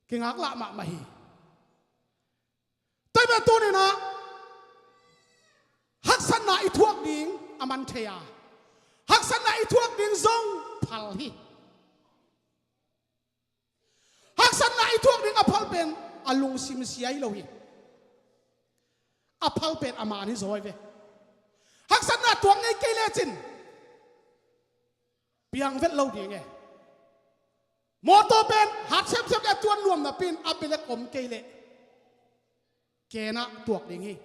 Kingaklah mahmah hi. Tua hi mah tuninah haksatna i thuak ding a man thei a, haksatna i thuak ding zong phal hi. Haksatna i thuak ding a phal pen a lungsim sia hi lo hi. A phal pen a man hi zaw hi ve. Haksatna tuak ngei kei lecin piang vet lo ding e. Mawtaw pen hat semsem le a tuan nuam napi in a belek om kei leh kenah tuak ding hi.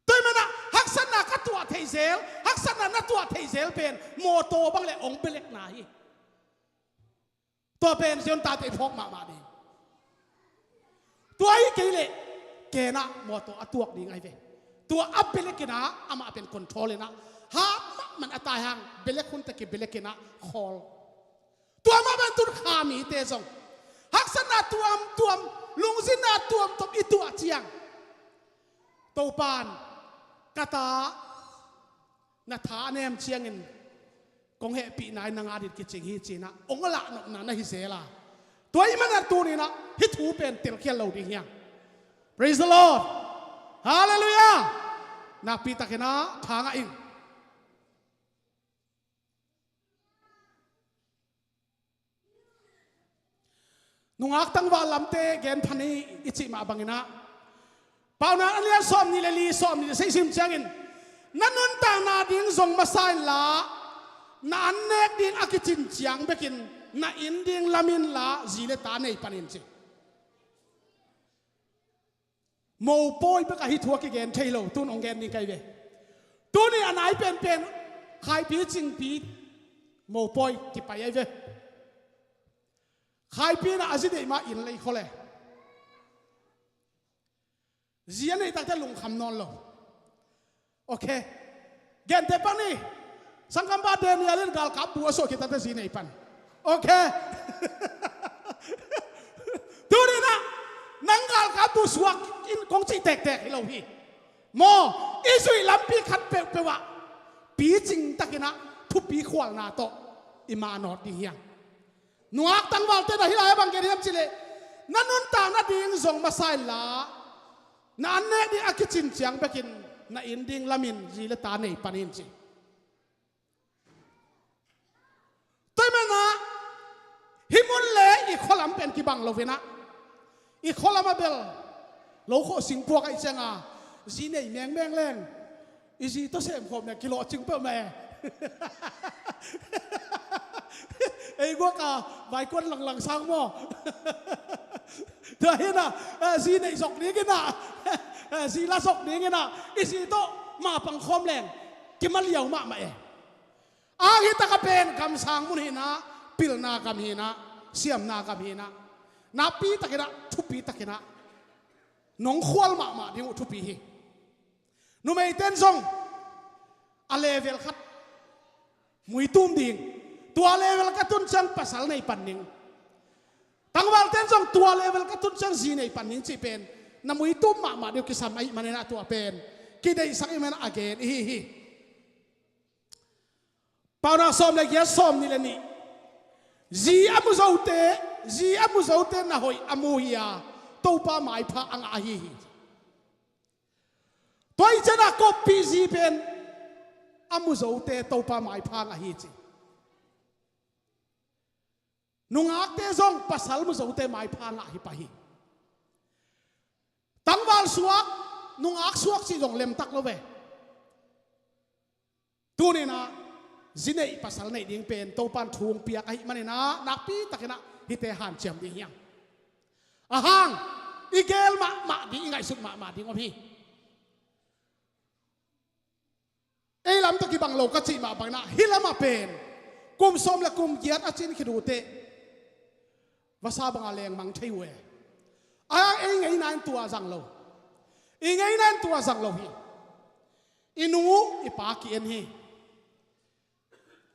Tua hi manah haksatna ka tuah theih zel, haksatna na tuah theih zel pen mawtaw bang le ong belekna hi. Tua pen Zion tate i phawk mahmah ding. Tua hi kei leh kenah mawtaw a tuak ding ahi ve. Tua a belekinah amah pen control inah hap mahmah a tai hang belek hunte kibelekinah khawl. Tua mah bang tun kha mite zong haksatna tuamtuam, lungzinna tuamtuam i tuah ciang Topan ka ta na tha a nem ciangin kong hehpihna in nang adin kicing hi cinah ong a lahnopna na hi zel a. Tua hi manah tuninah hih thu pen telkhial lo ding hiang. Praise the Lord. Halleluiah. Nakpi takinah tha ngah in. Nungak tangval lamte gen phan hi i cih mah banginah Paunak a lian sawm nih le li, sawm nih le sagih sim ciangin na nuntakna ding zong masa inla na an nek ding a kicin ciang bekin na inn ding lam inla zi le ta nei panin ci. Mopawi bek ahi thu a kigen thei lo, tun hong gen ding kai ve. Tuni a nai penpen Khaipi Cingpi mopawi kipai ai ve. Khaipi na a zi deih mah inn lei khole. Zi a neih takte lungkham nawn lo. Ok. Gente pan ni. Sangkam pa Daniel in galkap bu a suah khit takte zi nei pan. Ok. Tuninah nang galkap bu suak in kong cih tektek hi lo hi. Maw, i zuih lampi khat peuhpeuh ah picing takinah thupi khualna tawh i manawt ding hiang. Nungak tangvalte na hi lai a bang gen hiam cihleh na nuntak nading zong masa inla na an nek ding a kicin ciang bekin na inn ding lamin zi le ta nei panin ci. Tua hi manah hih mun le i khualam pen kibang loinah i khualam a bel lo khawh singpuak aih cianga zi nei mengmeng leng i zi tawh semkhawm le kilawhcing peuhmah e. Ei guaka vaikuan langlang sang maw? Tua hinah zi neih zok dinginah zi la zok dinginah i zi tawh mapang khawm leng kimaliau mahmah e. Ahi taka pen gamsang mun hinah, pilna gam hinah, siamna gam hinah, nakpi takinah thupi takinah nong khual mahmah ding uh thupi hi. Numeiten zong a level khat muitum ding, tua level ka tun ciang pasal nei pan ding. Tangvalten zong tua level ka tun ciang zi nei pan ding cih pen na muitum mahmah ding uh kisam ahih maninah tua pen kideihsak ahih maninah a gen ihi hi. Paunak sawm le giat, sawm nih le nih, Zi a mu zote, zi a mu zote na hoih a mu hi a, Topa maipha a ngah ahi hi. Tua i ciangah koppih zi pen a mu zote Topa maipha a ngah hi ci. Nungakte zong pasal mu zote maipha a ngah hi pah hi. Tangval suak, nungak suak cih zong lemtak lo ve. Tuninah zi neih pasal neih ding pen Topan thu hong piak ahih maninah nakpi takinah hihte hanciam ding hiam? A hang i geel mahmah ding, i ngaihsut mahmah ding om hi. Ei lam tawh kibang lo ka cih mah banginah hih lamah pen kum sawm le kum giat a cin khit uh teh vasa banga lengmang thei uh e. A hang ei ngeina in tua zang lo. I ngeina in tua zang lo hi. I nu i pa ki-en hi.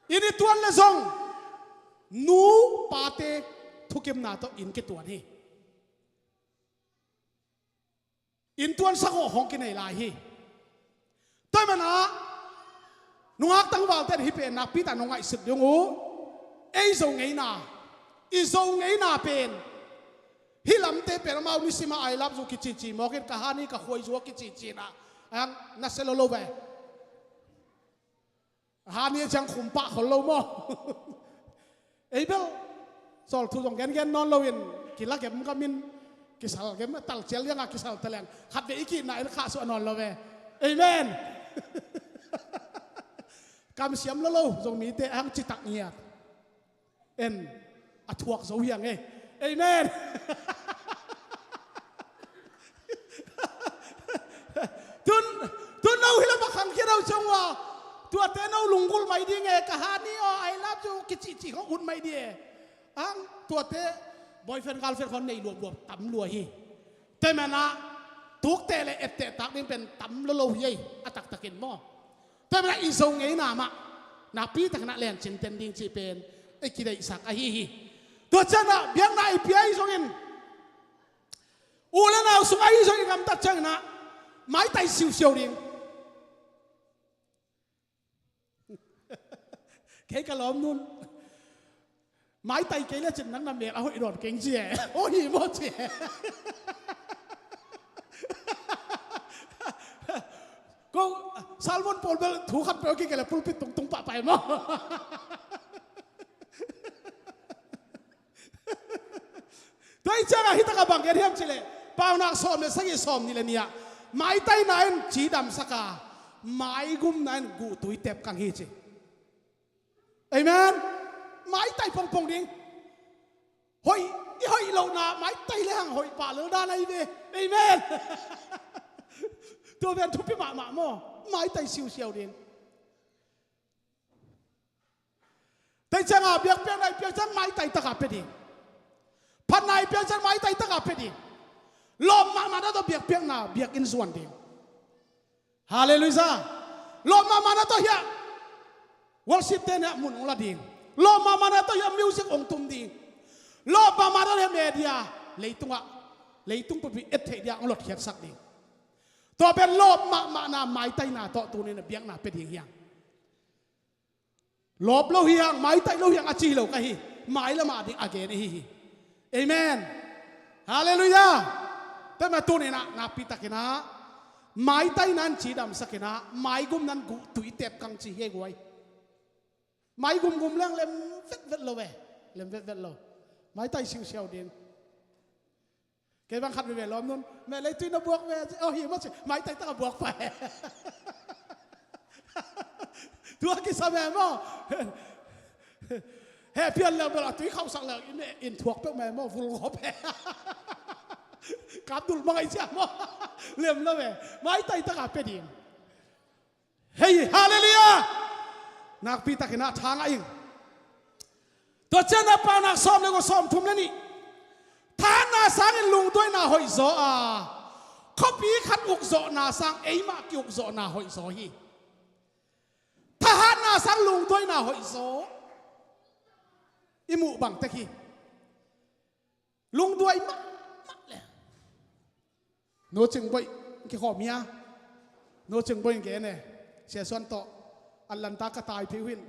Inn i tuan le zong nu pate thukimna tawh inn kituan hi. Inn tuan sakawh hong kinei lai hi. Tua manah nungak tangvalte hih pen nakpi tak nong ngaihsut ding uh. Ei Zo ngeina, i Zo ngeina pen hih lamte pen amau nisima I love you kicici mawkin ka hani ka khuai zua kicici na ang na se lo lo ve. Hani a ciang khum pah khol lo maw? Ei bel sawl thu zong gengen nawn loin kila gem kamin kisal gem a tal cial lianga kisal ta leng khat ve i kihna in khahsuah nawn lo ve. Amen. Kamsiam lo lo zong mite ang citak ngiat. En a thuak zo hiang e. Amen. Tun, tun no hi lam a khangkhia no ciang ua tuate no lunggulh mai ding e, ka hani aw, I love you kicihcih khong ut mai ding e. Ang tuate boyfriend girlfriend khong nei luapluap tam lua hi. Tua manah tukte le ettehtak ding pen tam lolo hi ei a taktakin maw? Tua manah i Zo ngeina mah nakpi takinah lencin ten ding cih pen ei kideihsak ahi hi. Tua cianah biakna i pia i zongin u le nau sung ahi zongin gamtat cianginah maitai siusiau ding. Kei ka lawm nun maitai kei le cin nang na mel a hoih dawn keng ci e. Aw hi maw ci e. Ko Salmon pawl bel thu khat peuh a kikele pulpit tungtung pahpah e maw? Tua i ciangah hi takah bang gen hiam cileh Paunak sawm le sagih sawm nih le nih ah maitaina in cidamsak a maigumna in guhtui tepkang hi ci. Amen. Maitai pongpong ding. Hoih i hoih lohna maitai le hang hoih pah lel dan ahi ve. Amen. Tua ven thupi mahmah maw? Maitai siusiau ding. Tei cianga biakpiakna i piak ciang maitai taka pia ding. Phatna i piak ciang maitai taka pia ding. Lawp mahmahna tawh biakpiakna biakinn zuan ding. Halleluiah. Lawp mahmahna tawh hiah worship te nih mun hong la ding. Lawp mahmahna tawh hiah music hong tum ding. Lawp mahmahna tawh hiah media leitungah leitung pumpi et theih dia hong lotkhiatsak ding. Tua pen lawp mahmahna maitaina tawh tunin a biakna pia ding hiang. Lawp lo hiang, maitai lo hiang a ci hi lo ka hi. Mai lamah ding a gen ihi hi. Amen. Halleluiah. Tua mah tuninah nakpi takinah maitaina in cidamsakinah maigumna in guhtui tepkang ci hi ei guai. Maigumgum leng lem vetvet lo ve. Lem vetvet lo. Maitai siusiau ding. Kei bang khat veve lawm nun meh leitui na buak ve. Aw hi maw ci maitai taka buak pai. Tua kisa meh maw? He pian leng bel a tui khauhsak leng in thuak peuh meh maw vulgawp he. Kapdul mangai cia maw? Lem lo ve. Maitai taka pia ding. Hei halleluiah. Nakpi takinah thangah ing. Tua cianah Paunak sawm le guk sawm thum le nih. Thahatna sangin lungduaina hoihzaw a khuapi khat ukzawhna sang eimah kiukzawhna hoihzaw hi. Thahatna sang lungduaina hoihzaw i muh bangtek hi. Lungduai mahmah le Nu Cing Boih kikhawm hia? Nu Cing Boih in gen e. Sia Suan tawh Atlanta ka tai phei uh hin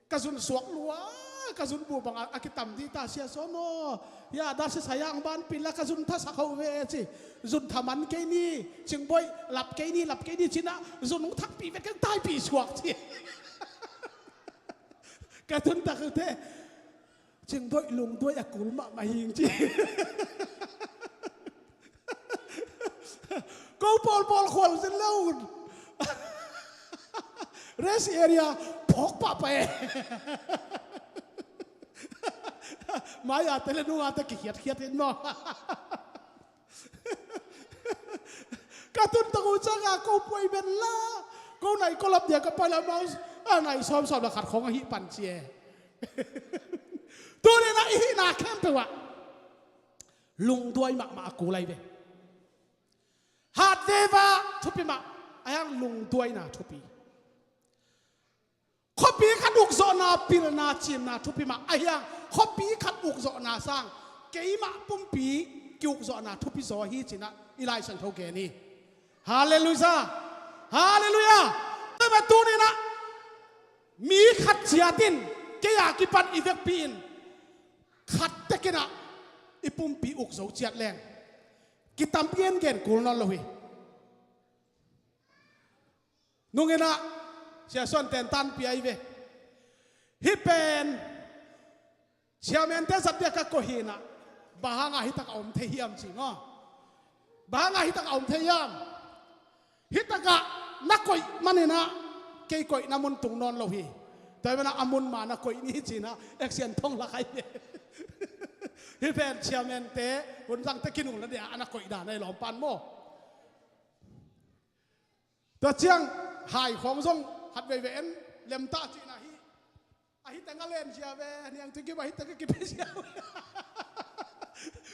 ka zun suak lua. Ka zun bu bang a, a kitam dih ta, Sia Sawn aw. Ya, dah sia sayang ban pil la ka zun tha sak ho ve ci. Zun tha man kei ni, Cingboih lap kei ni, lap kei ni ci-in ah zun hong thakpih vet keng, taipih suak ci. Ka tun tak uh teh, Cingboih lungduai a kul mahmah hing ci. Ko pawlpawl khual zin lo un. Rest area phawk pahpah e. Mai-ate le nungate kikhiatkhiat in maw. Ka tun tak uh ciang a ko puai ben la. Ko nai ko lap dia ka pai la maw. A nai sawmsawm la khat khawng ahi pan ci e. Tuni-in ah i hihna khempeuh ah lungduai mahmah a kul ahi ve. Hat veva thupi mah, a hiang lungduaina thupi. Khuapi khat ukzawhna, pilna, cimna thupi mah, a hiang khuapi khat ukzawhna sang keimah pumpi kiukzawhna thupi zaw hi ci-in ah i Lai Siangtho gen hi. Halleluiah. Halleluiah. Tua mah tuni-in ah mi khat ciat in kei a kipan i vekpi in khat tek in ah i pumpi uk zo ciat leng kitam gengen kul nawn lo hi. Nung in ah Sia Sawn ten tanpih ahi ve. Hih pen siamen te zat dia ka koih hi-in ah, bang hang a hih tak a om thei hiam ci maw. Bang hang a hih tak a om thei hiam. Hih tak ah na koih man in ah kei koihna mun tung nawn lo hi. Tua hi man ah a mun ma na koih ni ci-in ah action thong lak ahi ve. Hih pen siamen te, hun zang te kinung la dia a na koih dan ahi lawm pan maw. Tua ciang hai khawng zong khat veivei en lem ta cihna hi. Ahi teng a len zia ve, niang tui kim ahi teng a kipe zia ve.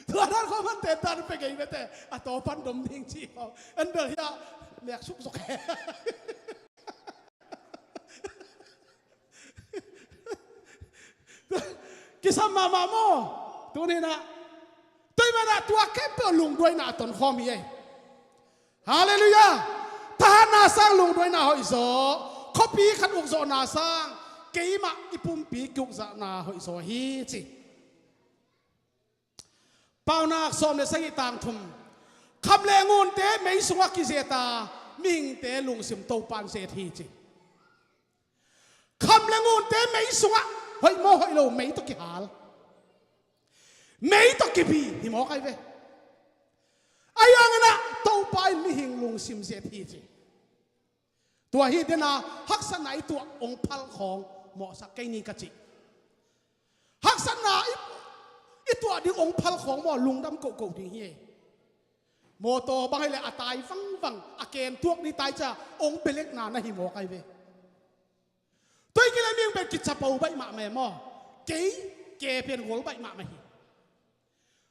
Tua dan khawng man te dan pe gei ve te, a taw pan dom ding ci khawng. En bel hi a, nek suk zok he. Kisam mahmah maw. Tuni-in ah, tua hi man ah tua khempeuh lungduaina a tonkhawm hi ei. Halleluiah. Thahatna sang lungduaina hoih zaw, khuapi khat ukzawhna sang keimah i pumpi kiukzawhna hoih zaw hi ci. Paunak sawm le sagih, tang thum. Kham le ngunte mei sungah kizet a, mihingte lungsim Topa in zet hi ci. Kham le ngunte mei sungah, hoih maw hoih lo, mei tawh kihal, mei tawh kibi hi mawk ahi ve. Ahi hangin ah Topa in mihing lungsim zet hi ci. Tua hi den a, haksatna i tuah hong phal khawng mawhsak kei ni ka cih. Haksatna i, i tuah ding hong phal khawng maw, lungdam kohkoh ding hi. Mawtaw bang hileh a tai vangvang, a ken tuak ni tai cia hong belekna na hi mawk ahi ve. Tua hi kei leh mihing pen kicapo baih mahmah e maw. Kei, kei pen gol baih mahmah hi.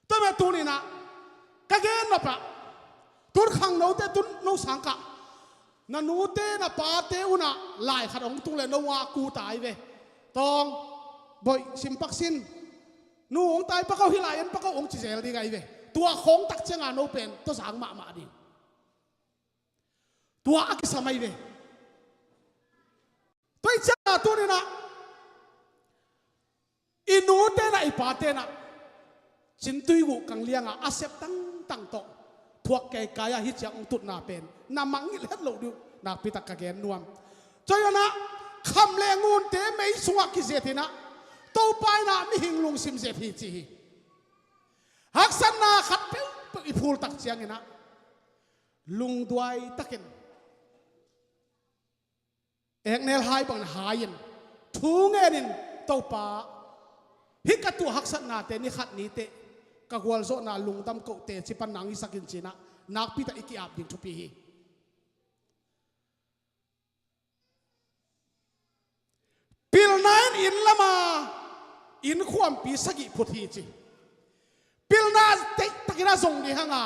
Tua mah tuni-in ah ka gen nop ah, tun khangnote, tun no sangkah, na nute na pate un ah lai khat hong tung leh no ngah kul ta ahi ve. Tawng, boih, sim pak sin. Nu hong tai pak o, hih lai en pak o hong ci zel ding ahi ve. Tua khawng tak ciang a no pen tawzang mahmah ding. Tua a kisam ahi ve. Tua hi ciang a tuni-in ah i nute in ah, i pate in ah, cintui guh kang liang a a sep tangtang tawh thuak kaikai a hih ciang hong tutna pen na mangngilh het loh ding uh nakpi tak ka gen nuam. Tua hi-in ah kham le ngunte mei sungah kizet in ah Topa in ah mihing lungsim zet hi ci hi. Haksatna khat peuhpeuh i phul tak ciangin ah lungduai takin, eknel hai bangin hai-in, thu ngenin, Topa, hih ka tuah haksatnate ni khat ni teh ka gualzawhna lungdam koh teci pan nang hisak in ci-in ah nakpi tak i ki-ap ding thupi hi. Pilna in inn lam a inn khuampi sagih phut hi ci. Pilna teitei takin a zong ding hang a,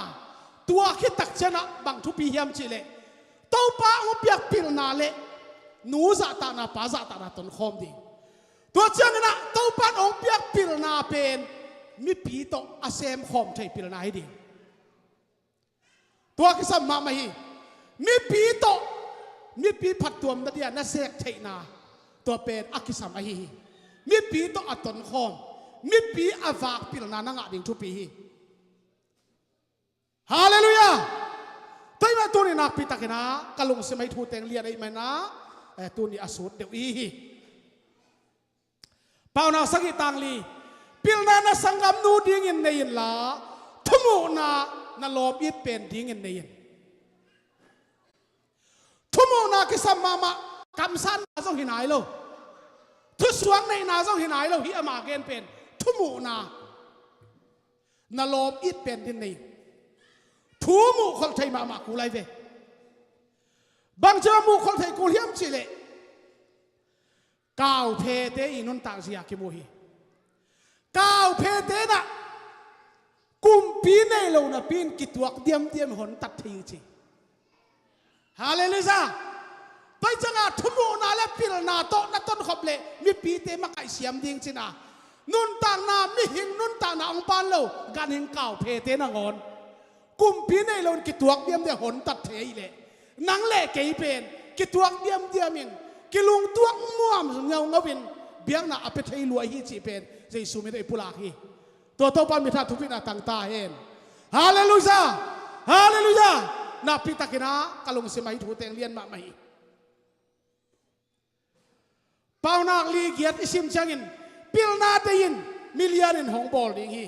tua khit tak ciang ah bang thupi hiam cih leh, Topa hong piak pilna le nu zahtakna, pa zahtakna tonkhawm ding. Tua ciangin ah Topa in hong piak pilna pen mipi tawh a semkhawm thei pilna hi ding. Tua kisam mahmah hi. Mipi tawh, mipi phattuamna dia na sek theihna, tua pen a kisam ahi hi. Mipi tawh a tonkhawm, mipi a vak pilna na ngah ding thupi hi. Halleluiah. Tua ahih manin tuni nakpi takin ah ka lungsim ah hih thu teng lian ahih manin ah, eh, tuni a sut deuh i hi. Paunak sagih tang li. Pilna na sanggamnu dingin nei inla, thumuhna na lawm it pen dingin nei in. Thumuhna kisam mahmah, kamsanna zong hi nai lo. Thusuak neihna zong hi nai lo, hih ama gen pen. Thumuhna na lawm it pen dingin nei. Thu muhkholh thei mahmah kul lai ve. Bangci a muhkholh thei kul hiam cih leh, kauphete i nuntak zia kimu hi. Kauphete in ah kumpi nei lo napi in kituak diamdiam hontat thei hi ci. Halleluiah. Tua ciangah thumuhna le pilna tawh na tonkhop leh mipite makaih siam ding cihna. Nuntakna, mihing nuntakna hong pan lo, ganhing kauphete nangawn kumpi nei loin kituak diamdiam hontat thei ahih leh, nang le kei pen kituak diamdiamin, kilungtuak muam ngaungauin biakna a pia thei lua hi cih pen Jesu min tawh i pulak hi. Tua Topa min tawh thupitna tang ta hen. Halleluiah. Halleluiah. Nakpi takin ah ka lungsim ah hih thu teng lian mahmah hi. Paunak li giat i sim ciangin, pilna dei in, milian in hong bawl ding hi.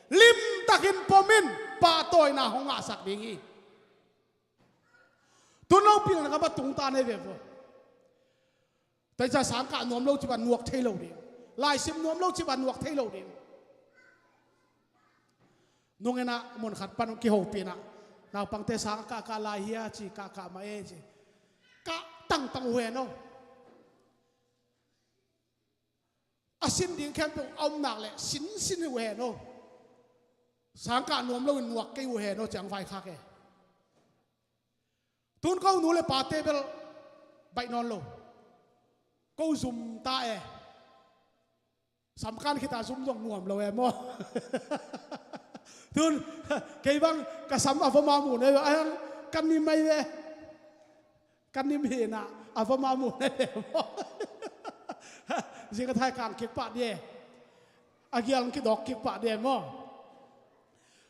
Limtakin pom in, pahtawina hong ngahsak ding hi. Tun lo pilna ka ba tungta nei ve vo. Tua ciang sangkah nuam lo cih bang nuak thei lo ding. Laisim nuam lo cih bang nuak thei lo ding. Nung in ah mun khat pan hong kihopih in ah, naupangte sang a kahkah lai hia ci, kahkah mah e ci. Kah tangtang uh hen aw. A sin ding khempeuh a om nak leh sinsin uh hen aw. Sangkah nuam loin nuak kei uh hen aw ci, hong vaikhak e. Tun ko nu le pate bel baih nawn lo. Ko zum ta e. Sam kan khit a zum zong nuam lo e maw. Tun kei bang ka sam a va mamu ne ve, a hang kan nim mai ve. Kan nim hi na, a va mamu ne ve maw. Zing a thai kang kik pah di e. A gial kidawk kik pah di e maw.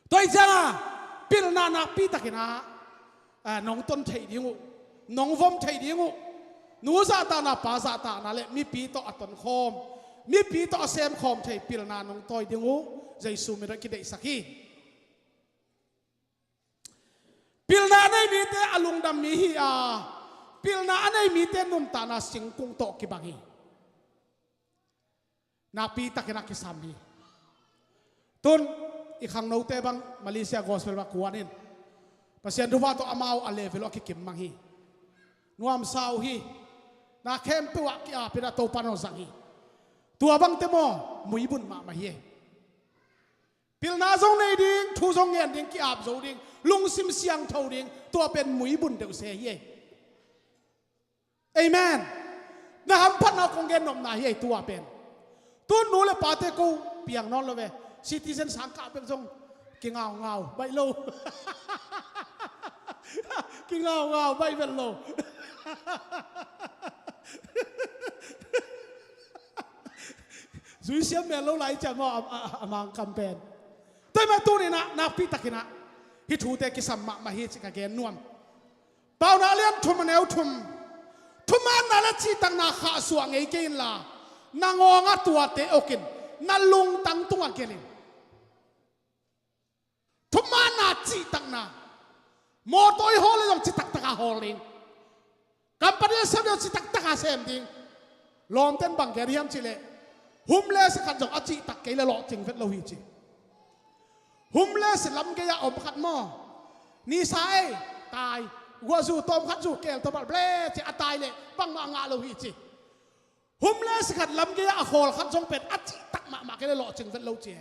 Tua hi ciangah pilna nakpi takin ah, ah, nong ton theih ding uh, nong vom theih ding uh, nu zahtakna, pa zahtakna le mipi tawh a tonkhawm, mipi tawh a semkhawm thei pilna nong tawi ding uh, Jesu min tawh kideihsak hi. Pilna a nei mite a lungdam mi hi a, pilna a nei mite nuntakna singkung tawh kibang hi. Nakpi takin a kisam hi. Tun i khangnote bang Malaysia Gospel bang kuan in, Pasian thupha tawh amau a level uh a kikim mang hi. Nuamsa uh hi. Na khempeuh ah ki-ap in a Topa nong zang hi. Tua bangte maw, muibun mahmah hi. Pilna zong nei ding, thu zong ngen ding, ki-ap zo ding, lungsim siangtho ding, tua pen muibun deuh se hi. Amen. Na hamphatna kong gen nopna hi ei tua pen. Tun nu le pate ko piang nawn lo ve. Citizen sangkah bek zong kingaungau baih lo. Kingaungau baih vet lo. Zui siam mel lo lai ciam maw a, a, a mangkam pen. Tua hi mah tuni in ah nakpi takin ah hih thute kisam mahmah hi ci ka gen nuam. Paunak lian thum a neu thum. Thumaanna le cihtakna khahsuah ngei kei inla, na ngawngah tuate okin, na lungtang tungah gelh in. Thumaanna, cihtakna. Mawtaw i hawl le zong citaktakah hawl ding. Company a sem le zong citaktakah sem ding. Lawmten bang gen hiam cihleh, homeless khat zong a cihtak kei le lawhcing vet lo hi ci. Homeless lamgei-ah om khat maw, nisa ei tai, guah zu tawm khat zu keel tawm khat ble ci a tai leh bangmah ngah lo hi ci. Homeless khat lamgei-ah a khawl khat zong pen a cihtak mahmah kei le lawhcing vet lo ci.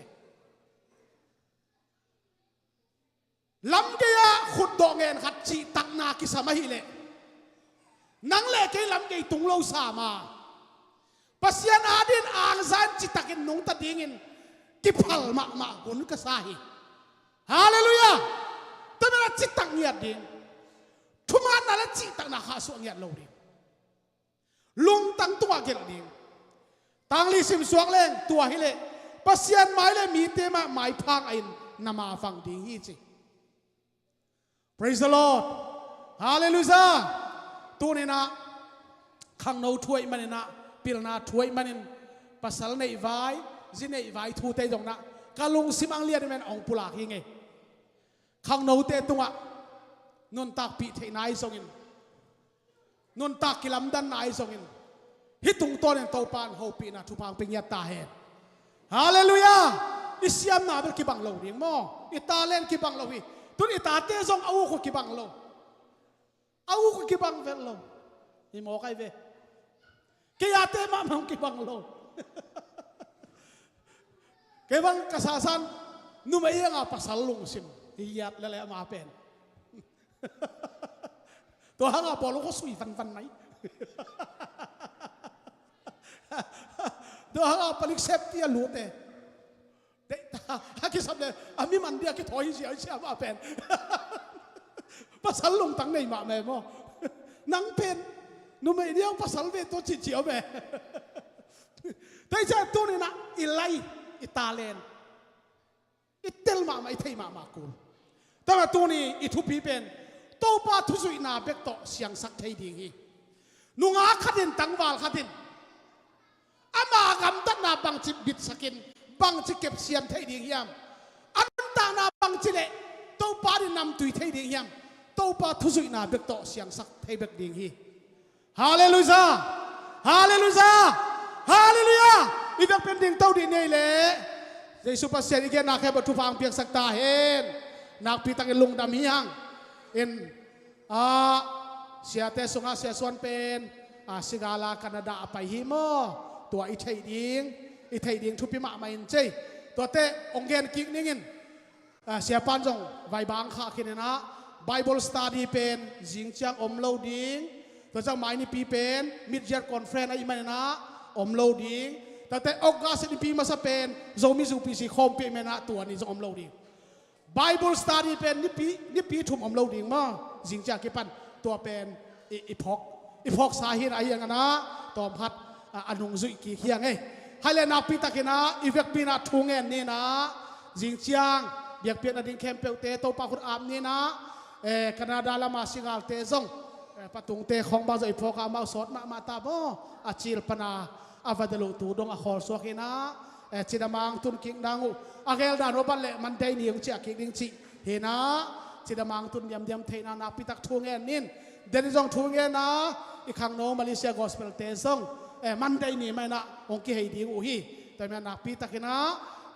Lamgei-ah khutdawh ngen khat cihtakna kisam ahileh, nang le kei lamgei tung lo sam a, Pasian adingin angza in citakin nungta dingin kiphal mahmah hun ka sa hi. Halleluiah. Tua manin a citak ngiat ding. Thumaanna le cihtakna khahsuah ngiat lo ding. Lungtang tungah gelh ding. Tangli simsuak leng tua hileh Pasian mai le mite mah maipha ngahin na mavang ding hi ci. Praise the Lord. Halleluijah. Tuninah khangno thu ahih maninah, pilna thu ahih manin, pasal neihvai, zi neihvai thute zong nah ka lungsim ang lian ahih manin hong pulak hi ngei. Khangnote tungah nuntakpih theihna ahi zongin, nuntak kilamdanna ahi zongin, hih tungtawnin Topa in hopihna thupha hong pia ngiat ta hen. Halleluijah. I siamna bel kibang lo ding maw? I talent kibang lo hi. Tun i tate zong a uk uh kibang lo. A uk uh kibang vet lo. Hi mawk ai ve. Kei ate mahmah kibang lo. Kei bang ka sasan numei anga pasal lungsim hi giat lele ama pen. Tua hanga pawl ko sui vanvan mai. Tua hanga palik sep tia lute. Deihta a kisam le a mi man dia kithawi hi sia, sia ma pen. Pasal lungtang nei mahmah maw? Nang pen numei dia pasal ve tua cicia ve. Tei cia tuninah i lai, i talent, i tel mahmah, i thei mahmah kul. Tama tuni i thupi pen Topa thuzuihna bek tawh siangsak thei ding hi. Nungak khatin tangval khatin ama gamtatna bangci bitsakin, bangci kepsiam thei ding hiam? A nuntakna bangci le Topa din namtui thei ding hiam? Topa thuzuihna bek tawh siangsak thei bek ding hi. Halleluijah. Halleluijah. Halleluijah. I vekpi-in dingto dih ni ei leh Jesu Pasian i genna khempeuh thupha hong piaksak ta hen. Nakpitakin lungdam hi hang. In, ah, siate sungah Sia Suan pen, ah, Sigala Canada a pai hi maw? Tua i theih ding, i theih ding thupi mahmah in cei. Tuate hong gen kik ningin, ah, siapan zong vaibang khah khin inah Bible study pen zing ciang om lo ding. Tua ciang mai nipi pen mid-year conference ahih maninah om lo ding. Tuate August nipi masa pen Zomi Zupisi khawmpi ahih maninah tua ni zong om lo ding. Bible study pen nipi, nipi thum om lo ding maw? Zing ciang kipan tua pen i, i phawk, i phawksa hi inah, ahi hanginah tawmkhat, a, a nungzuih kik hi hang ei. Hai le nakpitakinah i vekpi-inah thu ngen ninah, zing ciang biakpiakna ding khempeuhte Topa khut ap ninah, eh, Canada lama Sigalte zong, eh, Patungte khawng bang zong i phawk a, amau sawt mahmah ta maw? A cil pana a va delh uh tu dong a khawlsuak inah, eh, cidam a hong tun kik nang uh. A geldan uh a bat leh Monday ni hong ciah kik ding cih hi inah, cidam a hong tun diamdiam theihna nakpitak thu ngen nin. Deni zong thu ngen a, i khangno Malaysia Gospel-te zong, eh, Monday ni mah inah hong kihei ding uh hi. Tua ahih manin nakpitakinah,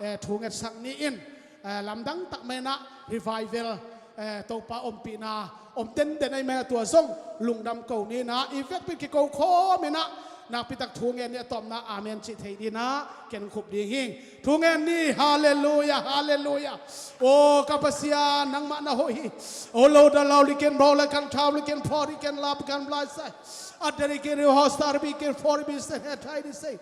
eh, thu ngetsak ni in, eh, lamdang tak mah inah revival, eh, Topa ompihna om denden ahih manin tua zong lungdam ko ni inah, i vekpi-in kiko khawm inah nakpitak thu ngen ni, a tawpna amen cih thei dinah ken khup ding hing. Thu ngen ni. Halleluijah, halleluijah. O ka Pasian, nangmah na hoih hi. O lo da lau likin bro la kan thau likin pho likin lap kan blai sai. A derikin riu hostar bikin for bisin he thai di sei.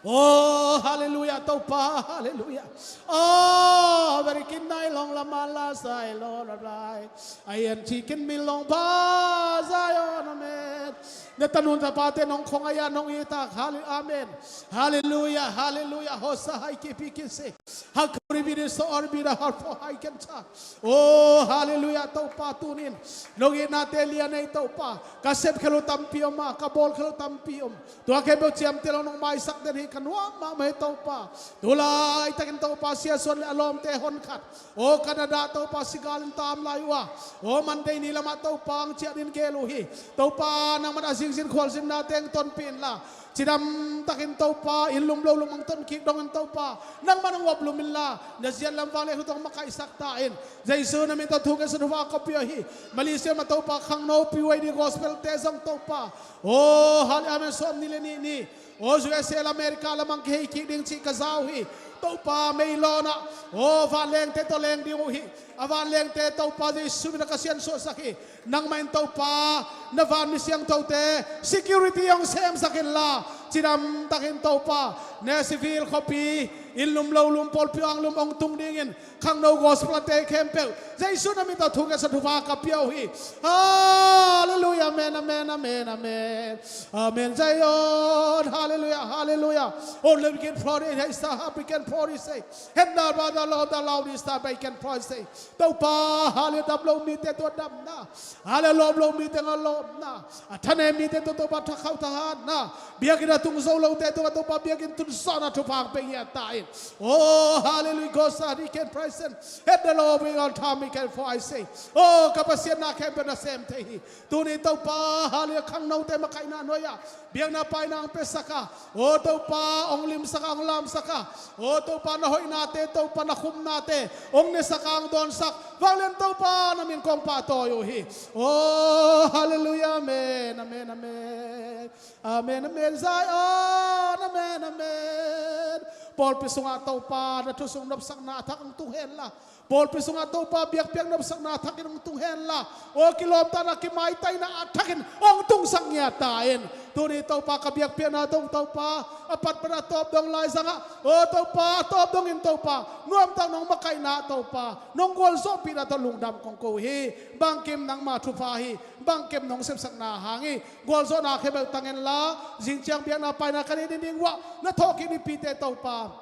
O, halleluijah, Topa, halleluijah. O, very kin nai long la man la sai lo la blai. Ai en chi kin min long pa Zion, amen. Na tanun tapate nong khong aya nong i tak, halle-, amen. Halleluijah, halleluijah. Hosa hai ki pi ki se. Hakuri bi de so or bi da har fo hai ken cha. O, halleluijah, Topa tunin. Nong i nate lian ei Topa. Ka sep khelu tampi om a, ka bawl khelu tampi om. Tua khempeuh ciamteh lo nong maisak den hi ka nuam mahmah hi Topa. Tulaitakin Topa Sia Suan le a lawmte honkhat. O Canada Topa Sigal in tam lai uh a. O Monday ni lamah Topa ang ciah din gel uh hi. Topa nangman a zingzin khualzinna teng tonpih inla. Cidam takin Topa in lum lo lum ang ton kik dongin Topa. Nangman ang uap lum inla. Na ziat lam vang le hutong makaihsak ta in. Jesu na min tawh thu ngen sa thupha ka pia hi. Malaysia mah Topa khangno pi wei di gospel te zong Topa. O hal amen sawm ni le ni ni. O U S A la America lamang kihei kik ding cih ka zau hi. Topa mei lawnah o vanlengte tawh leng ding uh hi. A vanlengte Topa Jesu min a ka siansuahsak hi. Nangmah in Topa na van mi siangthote security hong semsak inla. Cidam takin Topa Nashville khuapi Inn lum, lo lum, pawlpi ah lum hong tung dingin khangno gospel a te khempeuh Jesu na min tawh thungetsak thupha ka pia uh hi. Halleluiah, amen, amen, amen, amen. Amen, Zion, halleluiah, halleluiah. Only we can praise, hey, star, we can praise, hey. Henda ba da lo da lo di star, we can praise, hey. Topa, halleluiah, dam lo mite tawh damna. Halleluiah, lawm lo mite tungah lawmna. A thanem mite tawh Topa thakhauh thahatna. Biakinn a tung zo lote tungah Topa biakinn tun sawhna thupha hong pia ngiat ta in. Oh, halleluiah, God sa di ken praise and hit the Lord with all time we can for I say. Oh, ka Pasian na khempeuh na sem thei hi. Tuni Topa, halleluiah, khangnote makaihna nuai-ah biakna paina hong piasak a. Oh Topa, hong limsak a, hong lamsak a. Oh Topa, na hoihnate, Topa, na khumnate hong nesak a, hong dawnsak. Vanglian Topa, na min kong pahtawi uh hi. Oh, halleluiah, amen, amen, amen. Amen, amen, Zion, amen, amen. Pawlpi sungah Topa, na thu sung nopsakna a thak hong tung hen la. Pawlpi sungah Topa, biakpiak nopsakna a thakin hong tung hen la. Oh, kilawmtatna, kimaitaina a thakin hong tungsak ngiat ta in. Tuni Topa, ka biakpiakna tawh Topa, a patpat a tawp dong laizangah, oh Topa, a tawp dongin Topa, nuamtak nong makaihna Topa, nong gualzawhpihna tawh lungdam kong ko hi. Bangkim nangma thupha hi. Bangkim nong sepsakna hang hi. Gualzawhna khempeuh tang hen la, zingciang biakna paina ka nei ding ding uah na thawhkik mipite Topa,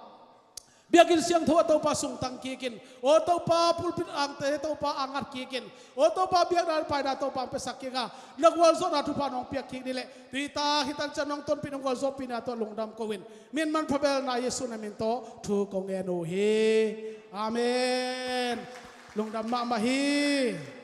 biakinn siangtho ah Topa sungtang kikin, aw Topa pulpit angte Topa a ngat kikin, aw Topa biakna paina Topa hong piasak kik a, na gualzawhna thupha nong piak kik ni leh, tuita hitan ciang nong tonpih nong gualzawhpihna tawh lungdam ko in, min manpha belna Jesu na min tawh thu kong ngen uh hi. Amen. Lungdam mahmah hi.